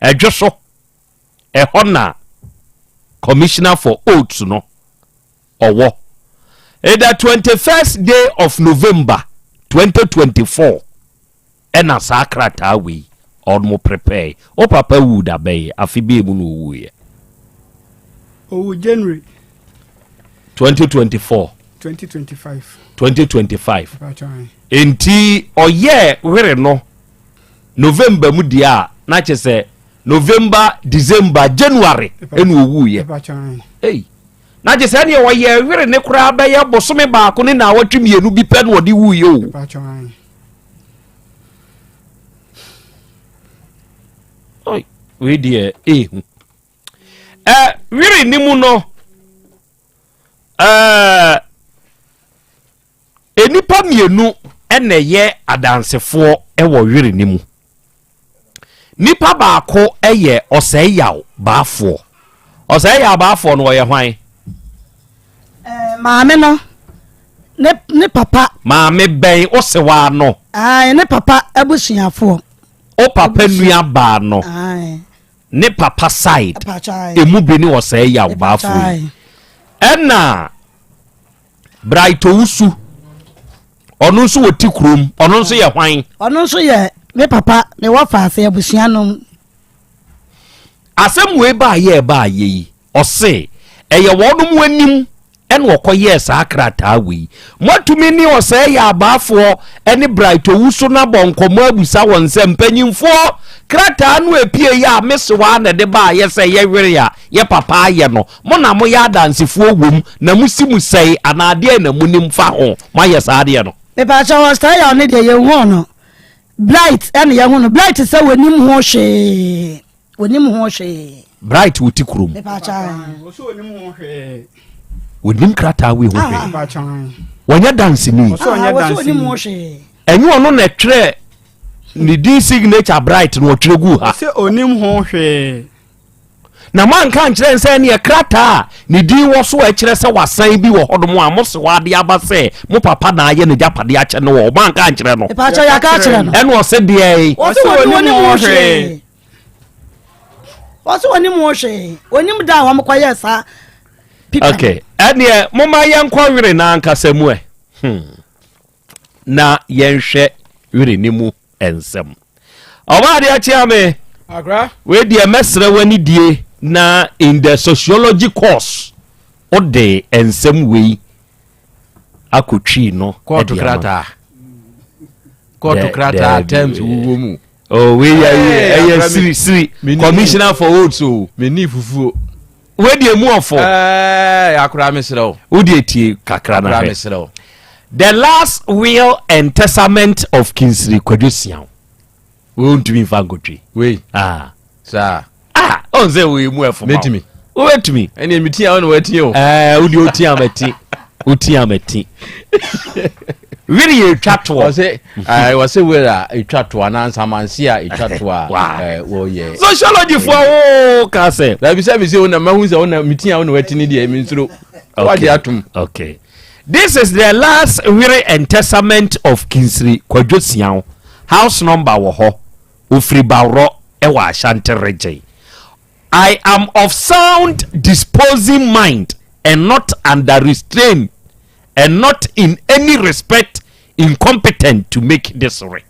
ɛdwo so, ɛhɔ na Commissioner for Oaths no ɔwɔ. The 21st day of November 2024 ɛna saa krataa wei ɔmo prepare. Wo papa wu da bɛn? Afe bɛɛ mu na ɔwuiɛ? Owu January. 2024. 2025. 2025. Enti ɔyɛɛ were no November mu deɛ a na kyɛ sɛ November, December, January ɛna ɔwuiɛ. Ei. Na kyɛ sɛ ɛneɛ ɔyɛɛ were ne koraa bɛyɛ bosome baako ne naawɔtwe mmienu bi pɛ na ɔde wuiɛ o. Wei deɛ ehu. Ɛ were ne mu no ɛɛ nnipa mmienu na ɛyɛ adansefoɔ wɔ were ne mu. Nipa baako yɛ Ɔsɛe Yaw Baafoɔ. Ɔsɛe Yaw Baafoɔ no ɔyɛ hwan? Eh, maame no ne ne papa. Maame bɛn osewaa no? Ae, ne papa abusuafoɔ. O papa nua baa no. Ae. Ne papa side. Emu bi ne Ɔsɛe Yaw Baafoɔ yi. Ɛna Bright Owusu, ɔno nso wɔ ti kurom, ɔno nso yɛ hwan? Ɔno nso yɛ me papa, me wɔfa ase abusua nom. Asɛm wei baa yɛ ɛbaa yɛ yi, ɔse ɛyɛ wɔnom anim ɛna ɔkɔyɛɛ saa krataa wei. Moatumi ne ɔsɛe yɛ abaafoɔ ne Bright Owusu no abɔ nkɔmmɔ abusa wɔn sɛ mpanyimfoɔ krataa no epie yɛ a mesewaa na ɛde baa yɛ sɛ yɛwere a yɛ papa ayɛ no Mo na moyɛ adansefoɔ wom, na mosi mu sɛe, anaa deɛn na monim fa ho? Moayɛ saa adeɛ no? Mepakyɛw ɔsɛe a ɔno deɛ yɛnhuu no. Bright ɛna yɛhu no. Bright sɛ wɔnim ho hwee. Wɔnim ho hwee. Bright wɔ ti kurom. Mepakyɛw. Ɔsɛ ɔnim ho hwee. Wɔnim krataa wei ho hwee. Wɔnyɛ danseni. Ɔsɛ ɔnyɛ Ɔsɛ ɔnim ho danseni. hwee. Ɛnyɛ ɔno na ɛtwerɛ ne din signature Bright na ɔtwerɛ guu ha. Ɔsɛ ɔnim ho hwee. Na moanka ankyerɛ no sɛ ɛneɛ krataa a ne din wɔ so a ɛkyerɛ sɛ wasan bi wɔ hɔnom a mo sewa de aba sɛ mo papa na ayɛ n'agyapadeɛ akyɛ no wɔ hɔ. Moanka ankyerɛ no. Mepakyɛ yɛaka akyerɛ no. Ɛna ɔse deɛn? Ɔse wɔne wɔnim ho hwee. Ɔse wɔnim ho hwee. Wɔnim da a wɔn kɔyɛɛ saa pipa. Okay, ɛneɛ momma yɛnkɔ were no ankasa mu ɛ. Hmm. Na yɛnhwɛ were no mu. nsɛm. Ɔba adeɛ akyea me. Akra. Wei deɛ mɛsrɛ w'ani die na in the sociology course wode nsɛm wei akɔtwii no. Kɔɔto krataa. Kɔɔto krataa terms wowɔ mu. Oh, wei yɛ ɛyɛ siri siri commissioner for oaths o. Menni fufuo. Wei deɛ mu ɔfo. Ɛɛ akora mesrɛ wo. Wo deɛ tie kakra na Akora hwɛ. mesrɛ wo. The last will and testament of Kingsley Kwadwo Siaw. Wei wontumi nfa nkotwi. Wei. Ah. Saa. Ah, ɔn sɛ wei mu ɛfo ma. Mɛtumi. Wobɛtumi. Ɛnna meti a wo na watie o. Ɛɛ wo deɛ wotia mɛti. Wotia mɛti. Wiri yɛ etwa toɔ. Ɔsɛ ɛɛ wɔsɛ wiri a etwa toɔ anaa nsamansi a etwa toɔ a ɛɛ wɔyɛ. Sociology foɔ oo ka sɛ. Dabi sɛ mi se wo na mahu sɛ wo na mi tia wo na wati ni deɛ mi nsoro. Wagye atum. Okay. This is the last will and testament of Kinsiri Kwadwo Siaw. House number wɔ hɔ. Ofiri Bawrɔ ɛwɔ Ashanti region. I am of sound disposing mind and not under restraint and not in any respect incompetent to make this re.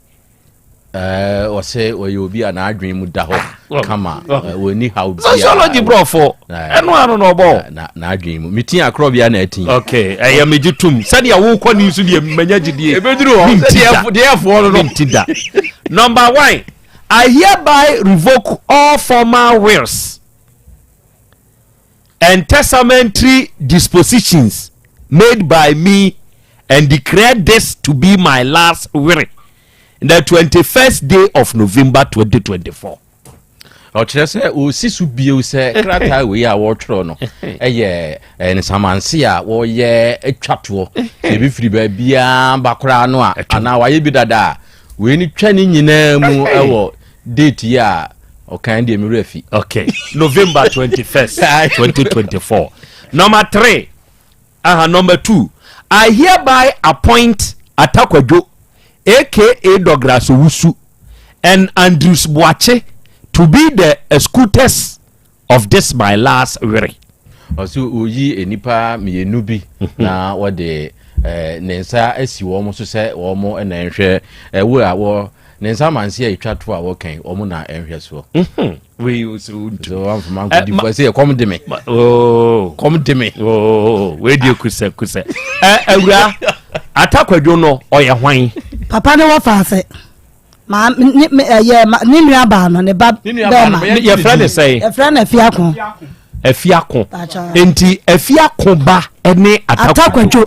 Eh, ɔsɛ ɔyɛ obi a n'adwene mu da hɔ ah, kama eh, ɔni haw biara sociology brɔfo eh, ɛno ano na ɔbɔ n'adwene mu metin akorɔ bia na atin ok ɛyɛ megye tom sɛdeɛ wokɔ ne nso deɛ manya gyidie ɛbɛduru hɔ sɛdeɛ ɛfoɔ no no menti da number one I hereby revoke all formal wills and testamentary dispositions made by me and declare this to be my last will the 21st day of November 2024. ɔkyerɛ sɛ ɔsi so bio sɛ krataa wei a wɔtwerɛ no ɛyɛ nsamanse a wɔyɛ atwa toɔ sɛ ebi firi baabiaa ba koraa no a anaa wayɛ bi dada a Wei no twa ne nyinaa mu wɔ date yi a ɔkan deɛ me werɛ fi. Okay, November 21st, 2024. Number three, uh, number two, I hereby appoint Atakwadwo, aka Douglas Owusu, and Andrews Boakye to be the executors of this my last were. Ɔsɛ oyi nnipa mmienu bi na wɔde eh, ne nsa asi wɔn so sɛ wɔn na ɛnhwɛ ɛwo a wɔ ne nsa amanse a etwa to a wɔkɛn wɔn na ɛnhwɛ soɔ. Mhm. Wei o sɛ wontu. So wɔn afama nkodi fo ɛsɛ yɛ kɔm de me. Oh. Kɔm de me. Oh, wei deɛ kusɛ kusɛ. Ɛ awura atakwadwo no ɔyɛ hwan? Papa ne wɔ faase. maa ne me ɛyɛ ma ne nua baa no ne ba bɛɛma. yɛfrɛ ne sɛn. yɛfrɛ no afiako. afiako nti afiako ba ne atakwadwo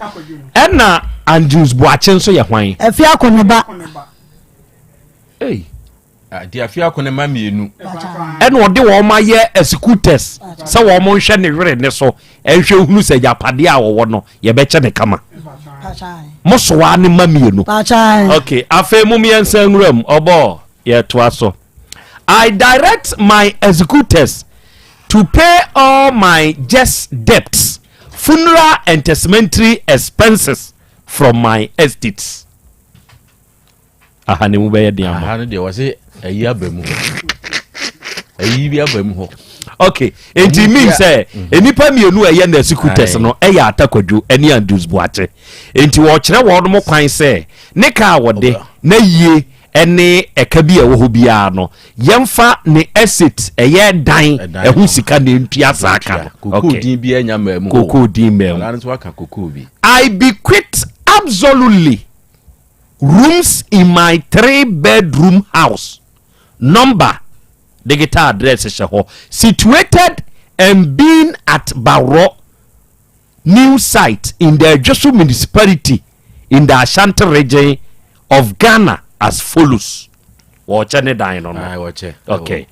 ɛna andrews boakye nso yɛ hwan. afiako ne ba. Hey. Nti afei akɔ ne mma mmienu. Ɛna ɔde wɔn ayɛ executors sɛ wɔn nhwɛ ne were ne so nhwɛ hunu sɛ agyapadeɛ a wɔwɔ no yɛbɛkyɛ ne kama. Mo soa ne mma mmienu. Ok, afei mo mmiɛnsa nwura mu ɔbɔ yɛtoa so. I direct my executors to pay all my just debts, funeral and testamentary expenses from my estates. Aha ne mu bɛyɛ den ama. Aha no deɛ wɔse ayi aba mu hɔ. Ayi bi aba mu hɔ. Okay, nti mean sɛ nnipa mmienu a ɛyɛ na no ɛyɛ Atakwadwo ɛne Andrews Boakye. Nti wɔkyerɛ wɔn mo kwan sɛ ne kaa wɔde na yie ɛne ɛka bi a ɛwɔ hɔ biara no yɛmfa ne estate ɛyɛ dan ɛho sika na ntua saa ka no. Kokoo din bi anya mmaa mu. Kokoo din mmaa mu. Ɔlaa nso aka kokoo bi. I bequeath absolutely rooms in my 3-bedroom house number digital address hyɛ hɔ situated and being at Baworo new site in the Ejisu municipality in the Ashanti region of Ghana as follows. Wɔkyɛ ne dan no no. Aye, wɔkyɛ. Okay.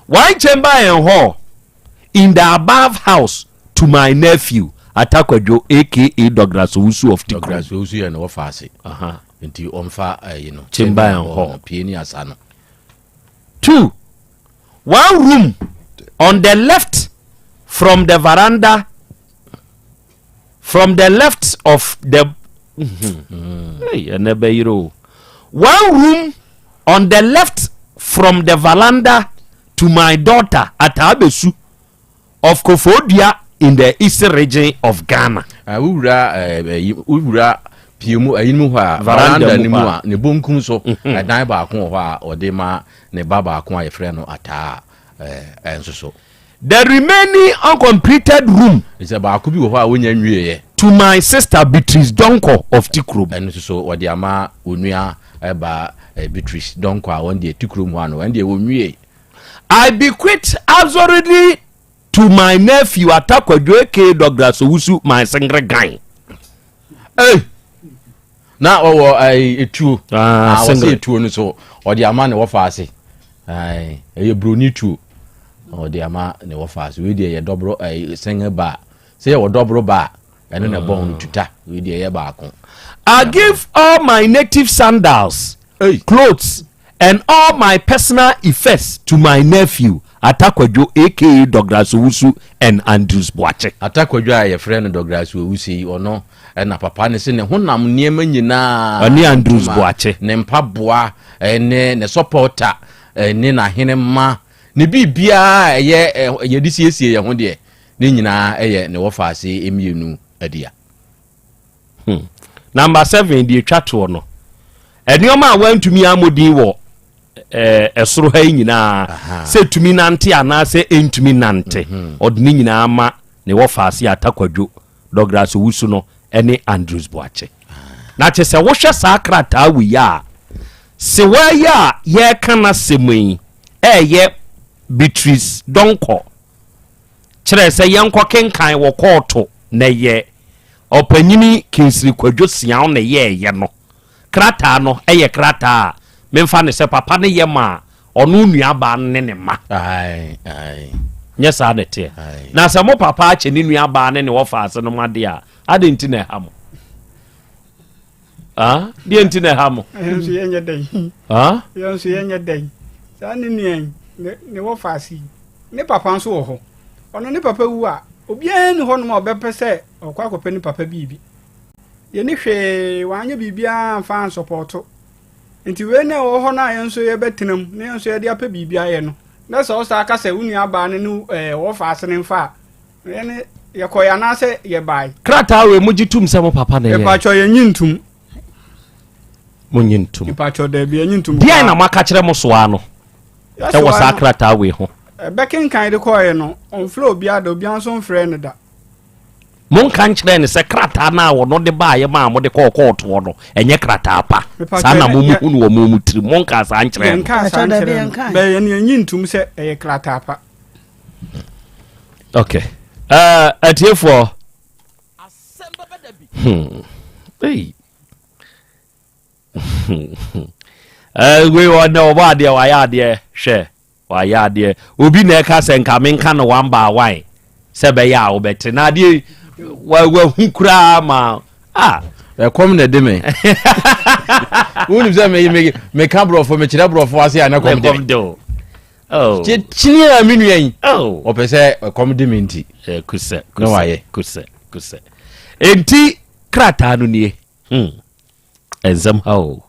One chamber and hall in the above house to my nephew Atakwadwo aka Douglas Owusu of Tikrom. Douglas Owusu yɛ ne wɔfa ase. Nti ɔmfa ayi no. Chamber and hall. Pie ni asa no. 2. One room on the left from the veranda, from the left of the hey, ɛnɛ bɛyere o. One room on the left from the veranda to my daughter Ataabesu of Koforidua in the eastern region of Ghana. Wowura wowura pie mu ayi mu hɔ a Veranda veranda mu no mu hɔ a. a ne bonkum so ɛdan baako wɔ hɔ a ɔde ma ne ba baako a yɛfrɛ no Ataa ɛnso so. The remaining uncompleted room. Sɛ baako bi wɔ hɔ a wonya nwieɛ. To my sister Beatrice Donkor of Tikrom. Ɛno nso so wɔde ama onua ba Beatrice Donkor a wɔn deɛ Tikrom hɔ ano ɛno deɛ wɔnwie. I bequeath absolutely to my nephew Atakwadwo aka Douglas Owusu my single guy. Hey! Na ɔwɔ etuo. Ah, wɔsɛ single. etuo no so ɔde ama ne wɔfa ase. Ɛyɛ broni tuo. Ɔde ama ne wɔfa ase. Wei deɛ yɛ dɔboro single bar. Sɛ yɛ wɔ dɔboro bar ɛno na ɛbɔ ho no tuta. Wei deɛ yɛ baako. I give all my native sandals, Hey. clothes, and all my personal effects to my nephew Atakwadwo aka Douglas Owusu and Andrews Boakye. Atakwadwo a yɛfrɛ no Douglas Owusu yi ɔno ɛna papa ne se ne honam nneɛma nyinaa Ɔne Andrews ntoma, Boakye. ne mpaboa ne ne supporter ne n'ahenemma ne biribiara a ɛyɛ yɛde siesie yɛn ho deɛ ne nyinaa ɛyɛ ne wɔfa ase mmienu adia. Number 7 deɛ etwa toɔ no nneɛma a wantumi amodin wɔ ɛsoro ha yi nyinaa sɛ tumi nante anaasɛ ɛntumi nante ɔde ne nyinaa ma ne wɔfa ase Atakwadwo Douglas Owusu no ɛne Andrews Boakye. Na kyɛ sɛ wohwɛ saa krataa wei a sewaa yi a yɛreka n'asɛm yi ɛyɛ Beatrice Donkor kyerɛ sɛ yɛnkɔ kenkan wɔ kɔɔto na yɛ ɔpanyini Kinsiri Kwadwo Siaw na yɛɛyɛ no krataa no ɛyɛ krataa a memfa ne sɛ papa ne yɛ ma a ɔno nuabaa no ne ne ma. Nyɛ saa ne teɛ. Na sɛ mo papa akyɛ ne nuabaa ne ne wɔfa ase no mo adeɛ a ade nti na ɛha mo? Ah, deɛ nti na ɛha mo? Yɛn nso yɛnyɛ dɛn? Ah? Yɛn nso yɛnyɛ dɛn? Saa ne nua yi ne wɔfa ase yi ne papa nso wɔ hɔ. Ɔno ne papa wu a obiara ni hɔnom a ɔbɛpɛ sɛ ɔkɔ akɔpɛ ne papa biribi. Yɛni hwee wanyɛ biribiara mfa ansɔpɔɔto. Nti wei na ɛwɔ hɔ no a yɛn nso yɛbɛtena mu na yɛn nso yɛde apɛ biribi ayɛ no. Na sɛ ɔsaa ka sɛ wo nua baa no ne wɔfa ase ne mfa a yɛne yɛkɔɛ anaasɛ yɛbae. Krataa wei mogye tom sɛ mo papa na ɛyɛ? Mepakyɛ yɛnyi ntom. Monyi ntom. Mepakyɛ daabi yɛnyi ntom. Deɛn na moaka kyerɛ mo soa no ɛwɔ saa krataa wei ho? Ɛbɛkenkan de kɔɛ no ɔmfrɛ obiara da, obiara nso mfrɛ no da. Monka nkyerɛ ne sɛ krataa no a wɔno de baayɛ ma a mode kɔɔ kɔɔtoɔ no ɛnyɛ krataa pa. Saa na mo mu hu no wɔ mo mu tirim. Monka saa nkyerɛ no. Yɛnka saa nkyerɛ no. Bɛyɛ yɛn yɛnyi ntom sɛ ɛyɛ krataa pa. Okay. Atiefoɔ. Hey. Eh, wei ɔnɛ ɔbɔ adeɛ wayɛ adeɛ hwɛ wayɛ adeɛ obi na ɛka sɛ nka menka no one by one sɛ bɛyɛ a wobɛte na adeɛ wahu koraa ma ah ɛkɔm na ɛde me wonim sɛ meka borɔfo mekyerɛ borɔfo ase a na kɔm de me oh. kyini a me nua yi oh. ɔpɛ sɛ ɛkɔm de me nti eh, kusɛ na wayɛ kusɛ kusɛ enti krataa no nie hmm. Nsɛm ha o.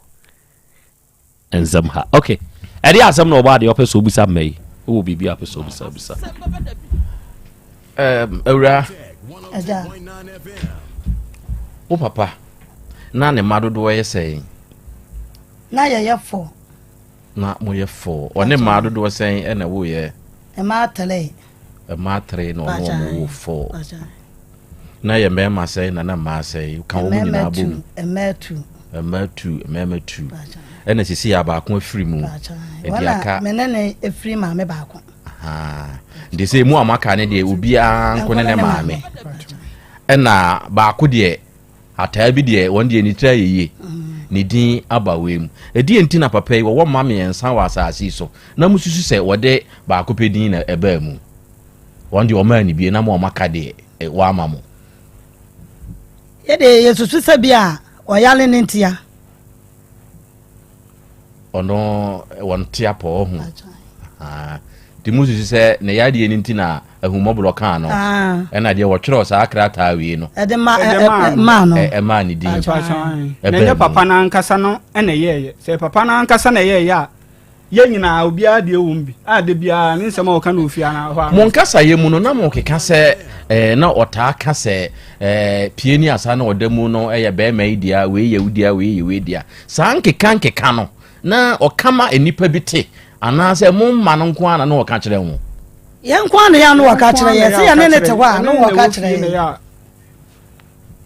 Nsɛm ha. Okay. Ɛde asɛm na ɔbɔ adeɛ ɔpɛ sɛ ɔbisa mma yi. Wowɔ biribi a ɔpɛ sɛ ɔbisa ɔbisa. Awura. Wo papa na ne mma dodoɔ yɛ sɛn? Na yɛyɛ fɔ. Na moyɛ fɔ. Ɔne mmaa dodoɔ sɛn ɛna woyɛ? Mmaa tere. Mmaa tere na ɔne wɔn wo fɔ. Na yɛ mmarima sɛn na na mmaa sɛn? Ka wɔn nyinaa bom. Mmaa tu. Mmaa tu, mmarima tu. Ɛna sisi yɛ abaako afiri mu. Nti aka. Me ne ne efiri maame baako. Nti sɛ emu a maka ne deɛ obiara nko ne ne maame. Ɛna baako deɛ ataa bi deɛ wɔn deɛ ne tiri ayɛ yie. Ne din aba wei mu. Ɛdeɛ nti na papa yi wɔwɔ mma mmiɛnsa wɔ asase yi so na mususu sɛ wɔde baako pɛ din na ɛbaa mu. Wɔn deɛ wɔmaa no bie na mo a moaka deɛ wɔama mo. Yɛ deɛ yɛsusu sɛ bi a ɔyare no ntia. Ɔno wɔn te apɔ ɔho. Nti mususu sɛ ne yadeɛ no nti na ahummɔborɔ kaa no. Ɛna deɛ wɔtwerɛ saa krataa wei no. Ɛde ma maa no. Ɛmaa ne din. Na ɛnyɛ papa no ankasa no na ɛyɛɛyɛ. Sɛ papa no ankasa na ɛyɛɛyɛ a Yɛn nyinaa, obiara deɛ wɔ mu bi a da biara ne nsɛm a ɔka no ofie anaa hɔ a. Mo nkasayɛ mu no, na mokeka sɛ eh, na ɔtaa ka sɛ eh, pie ne asa na ɔda mu no yɛ bɛrima yi dea, wei yɛ wo dea, wei yɛ wei dea. Saa nkeka nkeka no, na ɔka ma nnipa bi te, anaasɛ mo mma no nko ara na na ɔka kyerɛ mo? Yɛn nko ara na yɛn ano wɔka kyerɛ yɛn, sɛ yɛne ne te hɔ a na wɔka kyerɛ yɛn.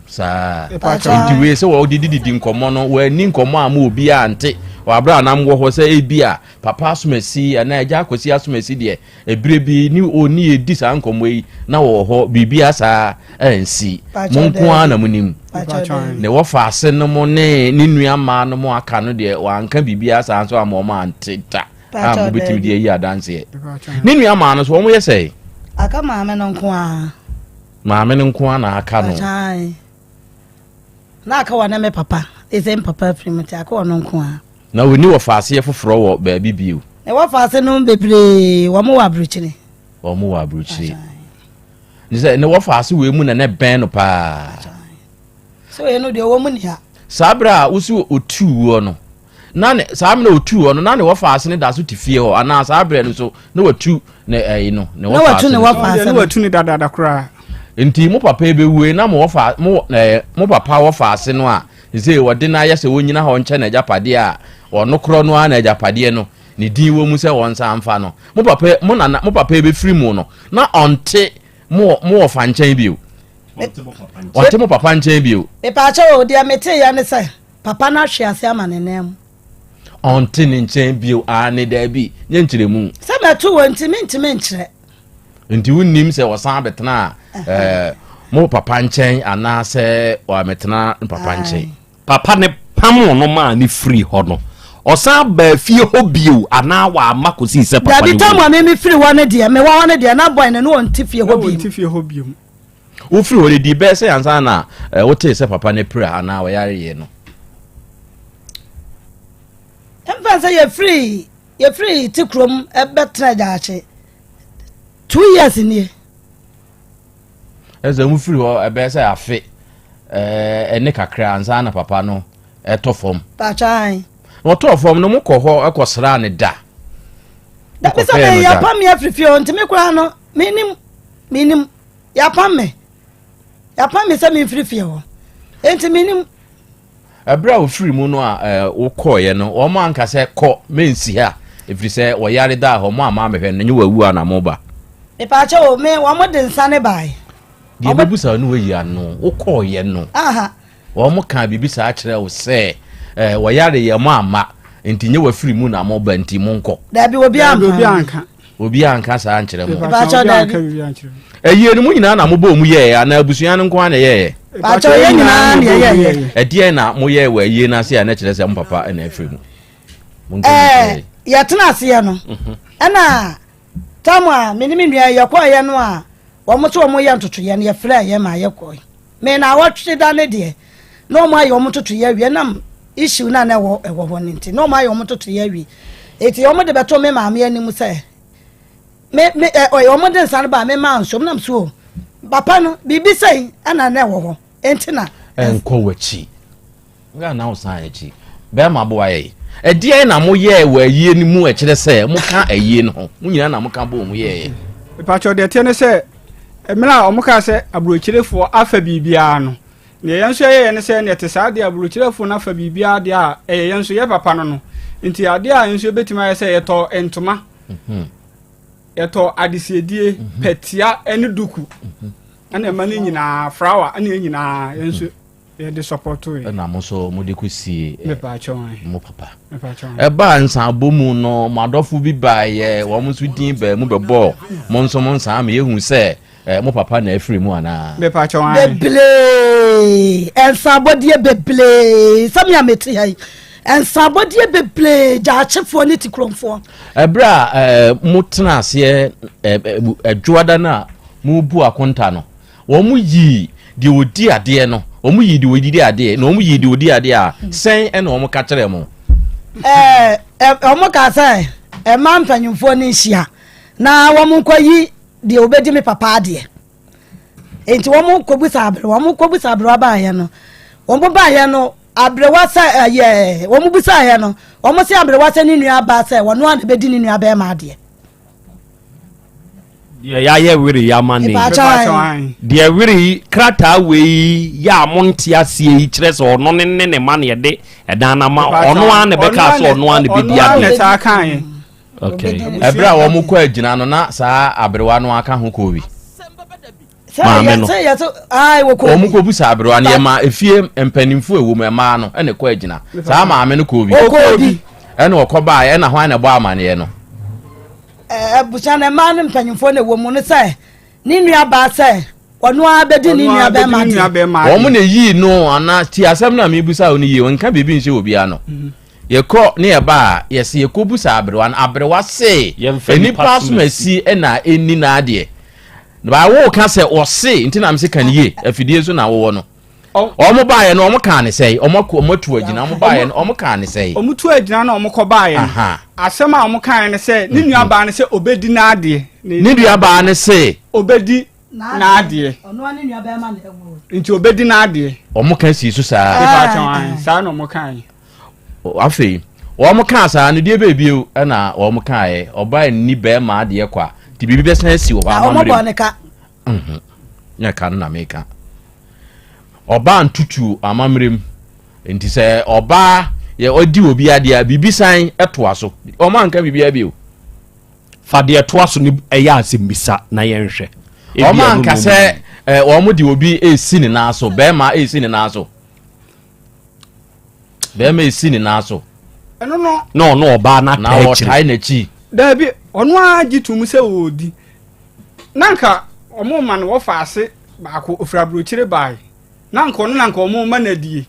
Saa. Nti wei sɛ wɔde dididi nkɔmmɔ no, wɔanni nkɔmmɔ a ma obiara nte. Wɔ abere a nam wɔ hɔ sɛ ebi a papa asomasi anaa agya akwasi asomasi deɛ, ebire bi ne oni edi saa nkɔmmɔ yi na wɔwɔ hɔ biribiara saa ansi. Mo nko ara na mo nim. Ne wɔfa ase no mo ne ne nua mmaa no mo aka no deɛ wɔanka biribiara saa nso ama wɔn ante da a mobɛtumi de ayi adanseɛ. Ne nua mmaa no so wɔn yɛ sɛn? Aka maame no nko ara. Maame no nko ara na aka no. Ae. Na aka wɔ ne me papa. Ɛsɛ me papa afiri mu nti aka ɔno nko ara. Na ɔnni wɔfaaseɛ foforɔ wɔ baabi bio? Ne wɔfaase no bebree, wɔn wɔ aburokyire. Wɔn wɔ aburokyire. Ne sɛ ne wɔfaase wei mu na ne bɛn no paa. Sɛ ɔyɛ no deɛ wɔn mu ni ha. Saa berɛ a wosi otuu woɔ no, na ne saa mmerɛ otuu hɔ no na ne wɔfaase no da so te fie hɔ anaa saa berɛ no so na watu ne ɛyi no ne wɔfaase no so na watu ne dadaada koraa. Nti mo papa ebewue na mo wɔfa mo ɛɛ mo papa wɔfaase no a sɛ wɔde no ayɛ sɛ wɔnyina hɔ nkyɛ n'agyapadeɛ a ɔno korɔ no ara na agyapadeɛ no ne din wɔ mu sɛ wɔn nsa mfa no mo papa mo nana mo papa ebefiri mu no na ɔnte mo mo wɔfa nkyɛn bio ɔnte mo papa nkyɛn bio. Mepaakyɛw o deɛ metee yɛ ne sɛ. Papa no ahwe ase ama ne nan mu. Ɔnte ne nkyɛn bio, aane, daabi, nyɛ nkyerɛmu. Sɛ mɛto wɔ nti mentumi nkyerɛ. Nti wonnim sɛ ɔsan bɛtenaa eh, mo papa nkyɛn anaasɛ wamɛtena ne papa nkyɛn. Papa no pamoo no maa no firii hɔ no, ɔsan baa fie hɔ bio anaa wamma kɔsii sɛ papa no Dabi, tam wui? a me mefiri hɔ no deɛ, mewɔ hɔ no deɛ, na boy no ne ɔnte fie hɔ Na bio. wɔnte fie hɔ bio. Wofiri hɔ no, dii bɛyɛ sɛ ansa na eh, wotee sɛ papa no apira anaa ɔyareeɛ no? Mfa sɛ yɛfiri yɛfiri te kurom bɛtena Gyaakye two years nie. Ɛsɛ mofiri hɔ ɛbɛyɛ sɛ afe ɛne kakra ansa na papa no ɛtɔ fam. Pakyan. Na ɔtɔɔ fam no mokɔ hɔ ɛkɔsraa ne da. Dabi sɛ me yɛapam me afiri fie hɔ nti me koraa no menim menim yɛapam me yɛapam me sɛ memfiri fie hɔ nti menim. Ɛberɛ a wɔfiri mu no a wokɔeɛ no wɔn anka sɛ kɔ mensi ha ɛfiri sɛ wɔyare daa hɔ mo amma mehwɛ no nyɛ wawu a na moba. Mepaakyɛ o me wɔn de nsa ne bae. Deɛ bɛbusa no wayi ano wokɔeɛ no. Aha. Wɔn kaa biribi saa kyerɛɛ wo sɛ eh, wɔyare yɛ mo amma nti nyɛ wafiri mu na moba nti monkɔ. Dabi obi anka. Obi anka saa nkyerɛ mo. Baakyɛ dabi. Ayie no mo nyinaa na mobɔɔ mu yɛɛ anaa abusua no nko ara na ɛyɛɛ? Baakyɛ yɛn nyinaa na yɛyɛɛ. Ɛdeɛn na moyɛɛ wɔ ayie no ase a na kyerɛ sɛ mo papa na afiri mu? Ɛɛ yɛtena aseɛ no mhm. ɛna tam a me ne me nua yɛkɔɔyɛ no a wɔn nso wɔn yɛ ntotoyɛ no yɛfrɛ yɛ ma yɛkɔɛ me na awɔtwe da ne deɛ na wɔn ayɛ wɔn ntotoyɛ awie nam issue na na ɛwɔ ɛwɔ hɔ no nti na wɔn ayɛ wɔn ntotoyɛ awie eti wɔn de bɛto me maame anim sɛ me me ɛ ɔyɛ wɔn de nsa no ba me maa nsom nam so o papa no biribi sɛn ɛna na ɛwɔ hɔ enti na. Ɛnkɔ w'akyi. Nga na wosan akyi. Bɛrima boa yɛ. Ɛdeɛn na moyɛɛ wɔ ayie no mu ɛkyerɛ sɛ moka ayie no ho? Mo nyinaa na moka bɔɔ mu yɛeɛ. Mepakyɛw deɛ ɛteɛ ne sɛ mmerɛ a wɔn kaa sɛ aburokyerefoɔ afa biribiara no deɛ yɛn nso yɛyɛ ne sɛ neɛ te saa deɛ aburokyerefoɔ no afa biribiara deɛ a ɛyɛ yɛn nso yɛ papa no no nti adeɛ a yɛn nso yɛbɛtumi ayɛ sɛ yɛtɔ ntoma mhm. yɛtɔ adesiedie mhm. pɛtia ne duku mhm. ɛna ɛma no nyinaa frawa ɛna nyinaa yɛn nso yɛde sɔpɔto yɛ. Ɛna mo nso mo de kɔ sie mo papa. Ɛbaa nsaabɔ mu no mo adɔfo bi baayɛ wɔn nso din baa mu bɛbɔɔ mo nso mo nsaa ma yɛhu sɛ mo papa na afiri mu anaa. Bebree nsaabɔdeɛ bebree sɛ me a mete ha yi nsaabɔdeɛ bebree gyaakyefoɔ ne tikuromfoɔ. Ɛberɛ a mo tena aseɛ ɛdwoada no a mo bu akonta no Wɔyii deɛ ɔdi adeɛ no, wɔyii deɛ ɔdidi adeɛ, na wɔyii deɛ ɔdi adeɛ a, sɛn ɛna wɔn ka kyerɛɛ mo? Ɛɛ, wɔn kaa sɛ, mmaa mpanyinfoɔ no nhyia na wɔn nkɔyi deɛ ɔbɛdi me papa adeɛ. Nti wɔn kɔbusa aberewa, wɔn kɔbusa aberewa baayɛ no, wɔn baayɛ no, aberewa sɛ ɛyɛ, wɔn busaeɛ no, wɔn sɛ aberewa sɛ ne nua baa sɛ wɔn a na ɛbɛdi ne nua bɛrima adeɛ. Deɛ yɛayɛ were yi ama ne deɛ were yi krataa wei yɛ a monte aseɛ yi kyerɛ sɛ ɔno ne ne ne ma ne yɛde ɛdan no ama ɔno ara na ɛbɛka sɛ ɔno ara na ɛbɛdi adeɛ. Okay. Ɛberɛ a wɔn kɔ agyina no na saa aberewa no aka ho kɔɔ bi. Maame no. Wɔn kɔ bu saa aberewa no yɛ ma efie mpanimfoɔ ɛwɔ mu ɛmaa no ɛna ɛkɔ agyina. Saa maame no kɔɔ bi. Ɛna ɔkɔ baeɛ ɛna hwan na ɛbɔ amaneɛ no. Abusua no mmaa no mpanyinfoɔ na ɛwɔ mu no sɛ ne nua baa sɛ ɔno ara bɛdi ne nua bɛrima deɛ. Wɔn na yii no ana ti asɛm na mebusa wo no yie nka biribi nhyɛ obiara no. Mhm. Yɛkɔ ne yɛba a yɛsɛ yɛkɔbusa aberewa no aberewa se nnipa asomasi na ɛnni n'adeɛ. Baa wo ka sɛ ɔse nti na mese ka ne yie afidie so na wowɔ no. Wɔn baeɛ no wɔn kaa ne sɛe, wɔn akɔ wɔn atu agyina, wɔn baeɛ no wɔn kaa ne sɛe. Wɔn tu agyina na wɔn kɔ baeɛ no, asɛm a wɔn kaeɛ ne sɛ ne nua baa no sɛ obedi n'adeɛ. Ne nua baa no se. Obedi n'adeɛ. Nti obedi n'adeɛ. Wɔn ka sii so saa. Saa na wɔn kaeɛ. Afei wɔn kaa saa no deɛ bɛɛ bio ɛna wɔn kaeɛ ɔbaa nni bɛrima adeɛ kwa nti biribi bɛsan asi wɔ hɔ amammerɛ mu. Wɔn bɔ ne ka. Nyɛ ka no na meka. Ɔbaa ntutu amammerɛ mu. Nti sɛ ɔbaa yɛ ɔdi obi adeɛ a biribi san toa so. Ɔmo anka biribiara bio. Fa deɛ ɛtoa so no ɛyɛ asɛmmisa na yɛnhwɛ. Ɔmo anka sɛ wɔn de obi esi ne nan so, bɛrima esi ne nan so. Bɛrima esi ne nan so. Ɛno no. Na ɔno ɔbaa no ataa akyire. Na ɔtae n'akyi. Daabi, ɔno ara gye tom sɛ ɔredi. Na nka wɔn ma no wɔfa ase baako ofiri aburokyire baae. Na nka ɔno na nka wɔn ma no adie.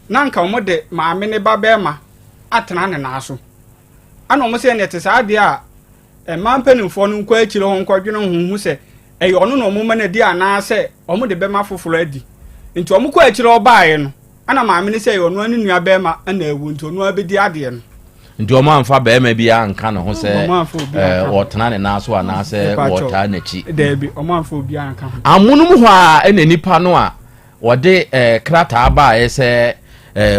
Na nka wɔn de maame ne ba bɛrima atena ne nan so. Ɛna wɔn sɛ ɛnna ɛte saa adeɛ a mmaa mpanimfoɔ no nkɔ akyire hɔ nkɔdwene ho hu sɛ ɛyɛ ɔno na wɔn ma no adi anaasɛ wɔn de bɛma foforɔ adi. Nti wɔn kɔ akyire hɔ baeɛ no, Ɛna maame no sɛ ɛyɛ ɔno ara ne nua bɛrima na awu nti ɔno ara bɛdi adeɛ no. Nti wɔn amfa bɛrima bi anka ne ho sɛ wɔtena ne nan so anaasɛ wɔtaa n'akyi. Daabi, wɔn amfa obi anka ho. Amonom hɔ a ɛna nipa no a wɔde krataa baeɛ sɛ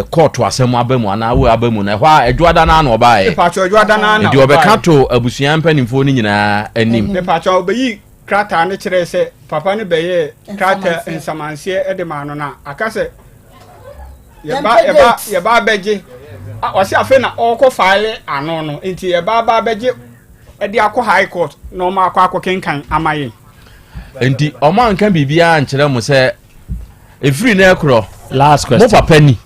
kɔɔto asɛm aba mu anaa wo aba mu no ɛhɔ a adwoada no ano ɔbaeɛ. Mepatwɔ adwoada no ano ɔbaeɛ. Nti ɔbɛka to abusua mpanimfoɔ no nyinaa anim. Mepatwɔ ɔbɛyi krataa no kyerɛɛ sɛ papa no bɛyɛɛ krataa nsamanseɛ de maa no na aka sɛ yɛba yɛba yɛba abɛgye ɔsi afei na ɔrekɔ faale ano no nti yɛba aba abɛgye ɛde akɔ high court na wɔn akɔ akɔ kenkan ama yɛn. Nti wɔn anka biribiara nkyerɛ mo sɛ efiri na ɛkorɔ last question mo papa ni.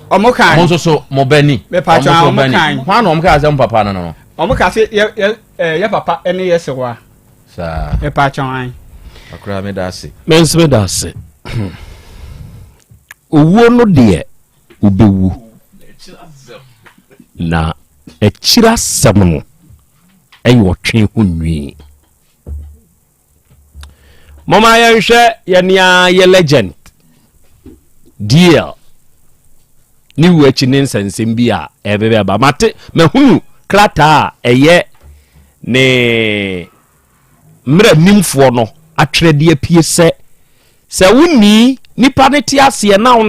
Wɔn kan mo nso so mo bɛ ni. Mepatwa wɔn kan. Hwan na wɔn kaa sɛ mo papa no no. Wɔn kaa sɛ yɛ yɛ. Eh, yɛ papa ne yɛ sewa. Saa. Mepa kyɛw an. Akora me da ase. Me nso me da ase. Owuo no deɛ wobɛwu. Na akyiri asɛm no ɛyɛ ɔtwe ho nwi. Mɔma yɛnhwɛ yɛnea yɛ legend DL ne wu akyi ne nsɛnsɛm bi a ɛbɛbɛ ba. Mate mahunu krataa a ɛyɛ ne mmerɛ nimfoɔ no atwerɛ de apue sɛ wonni nipa ne te aseɛ na wo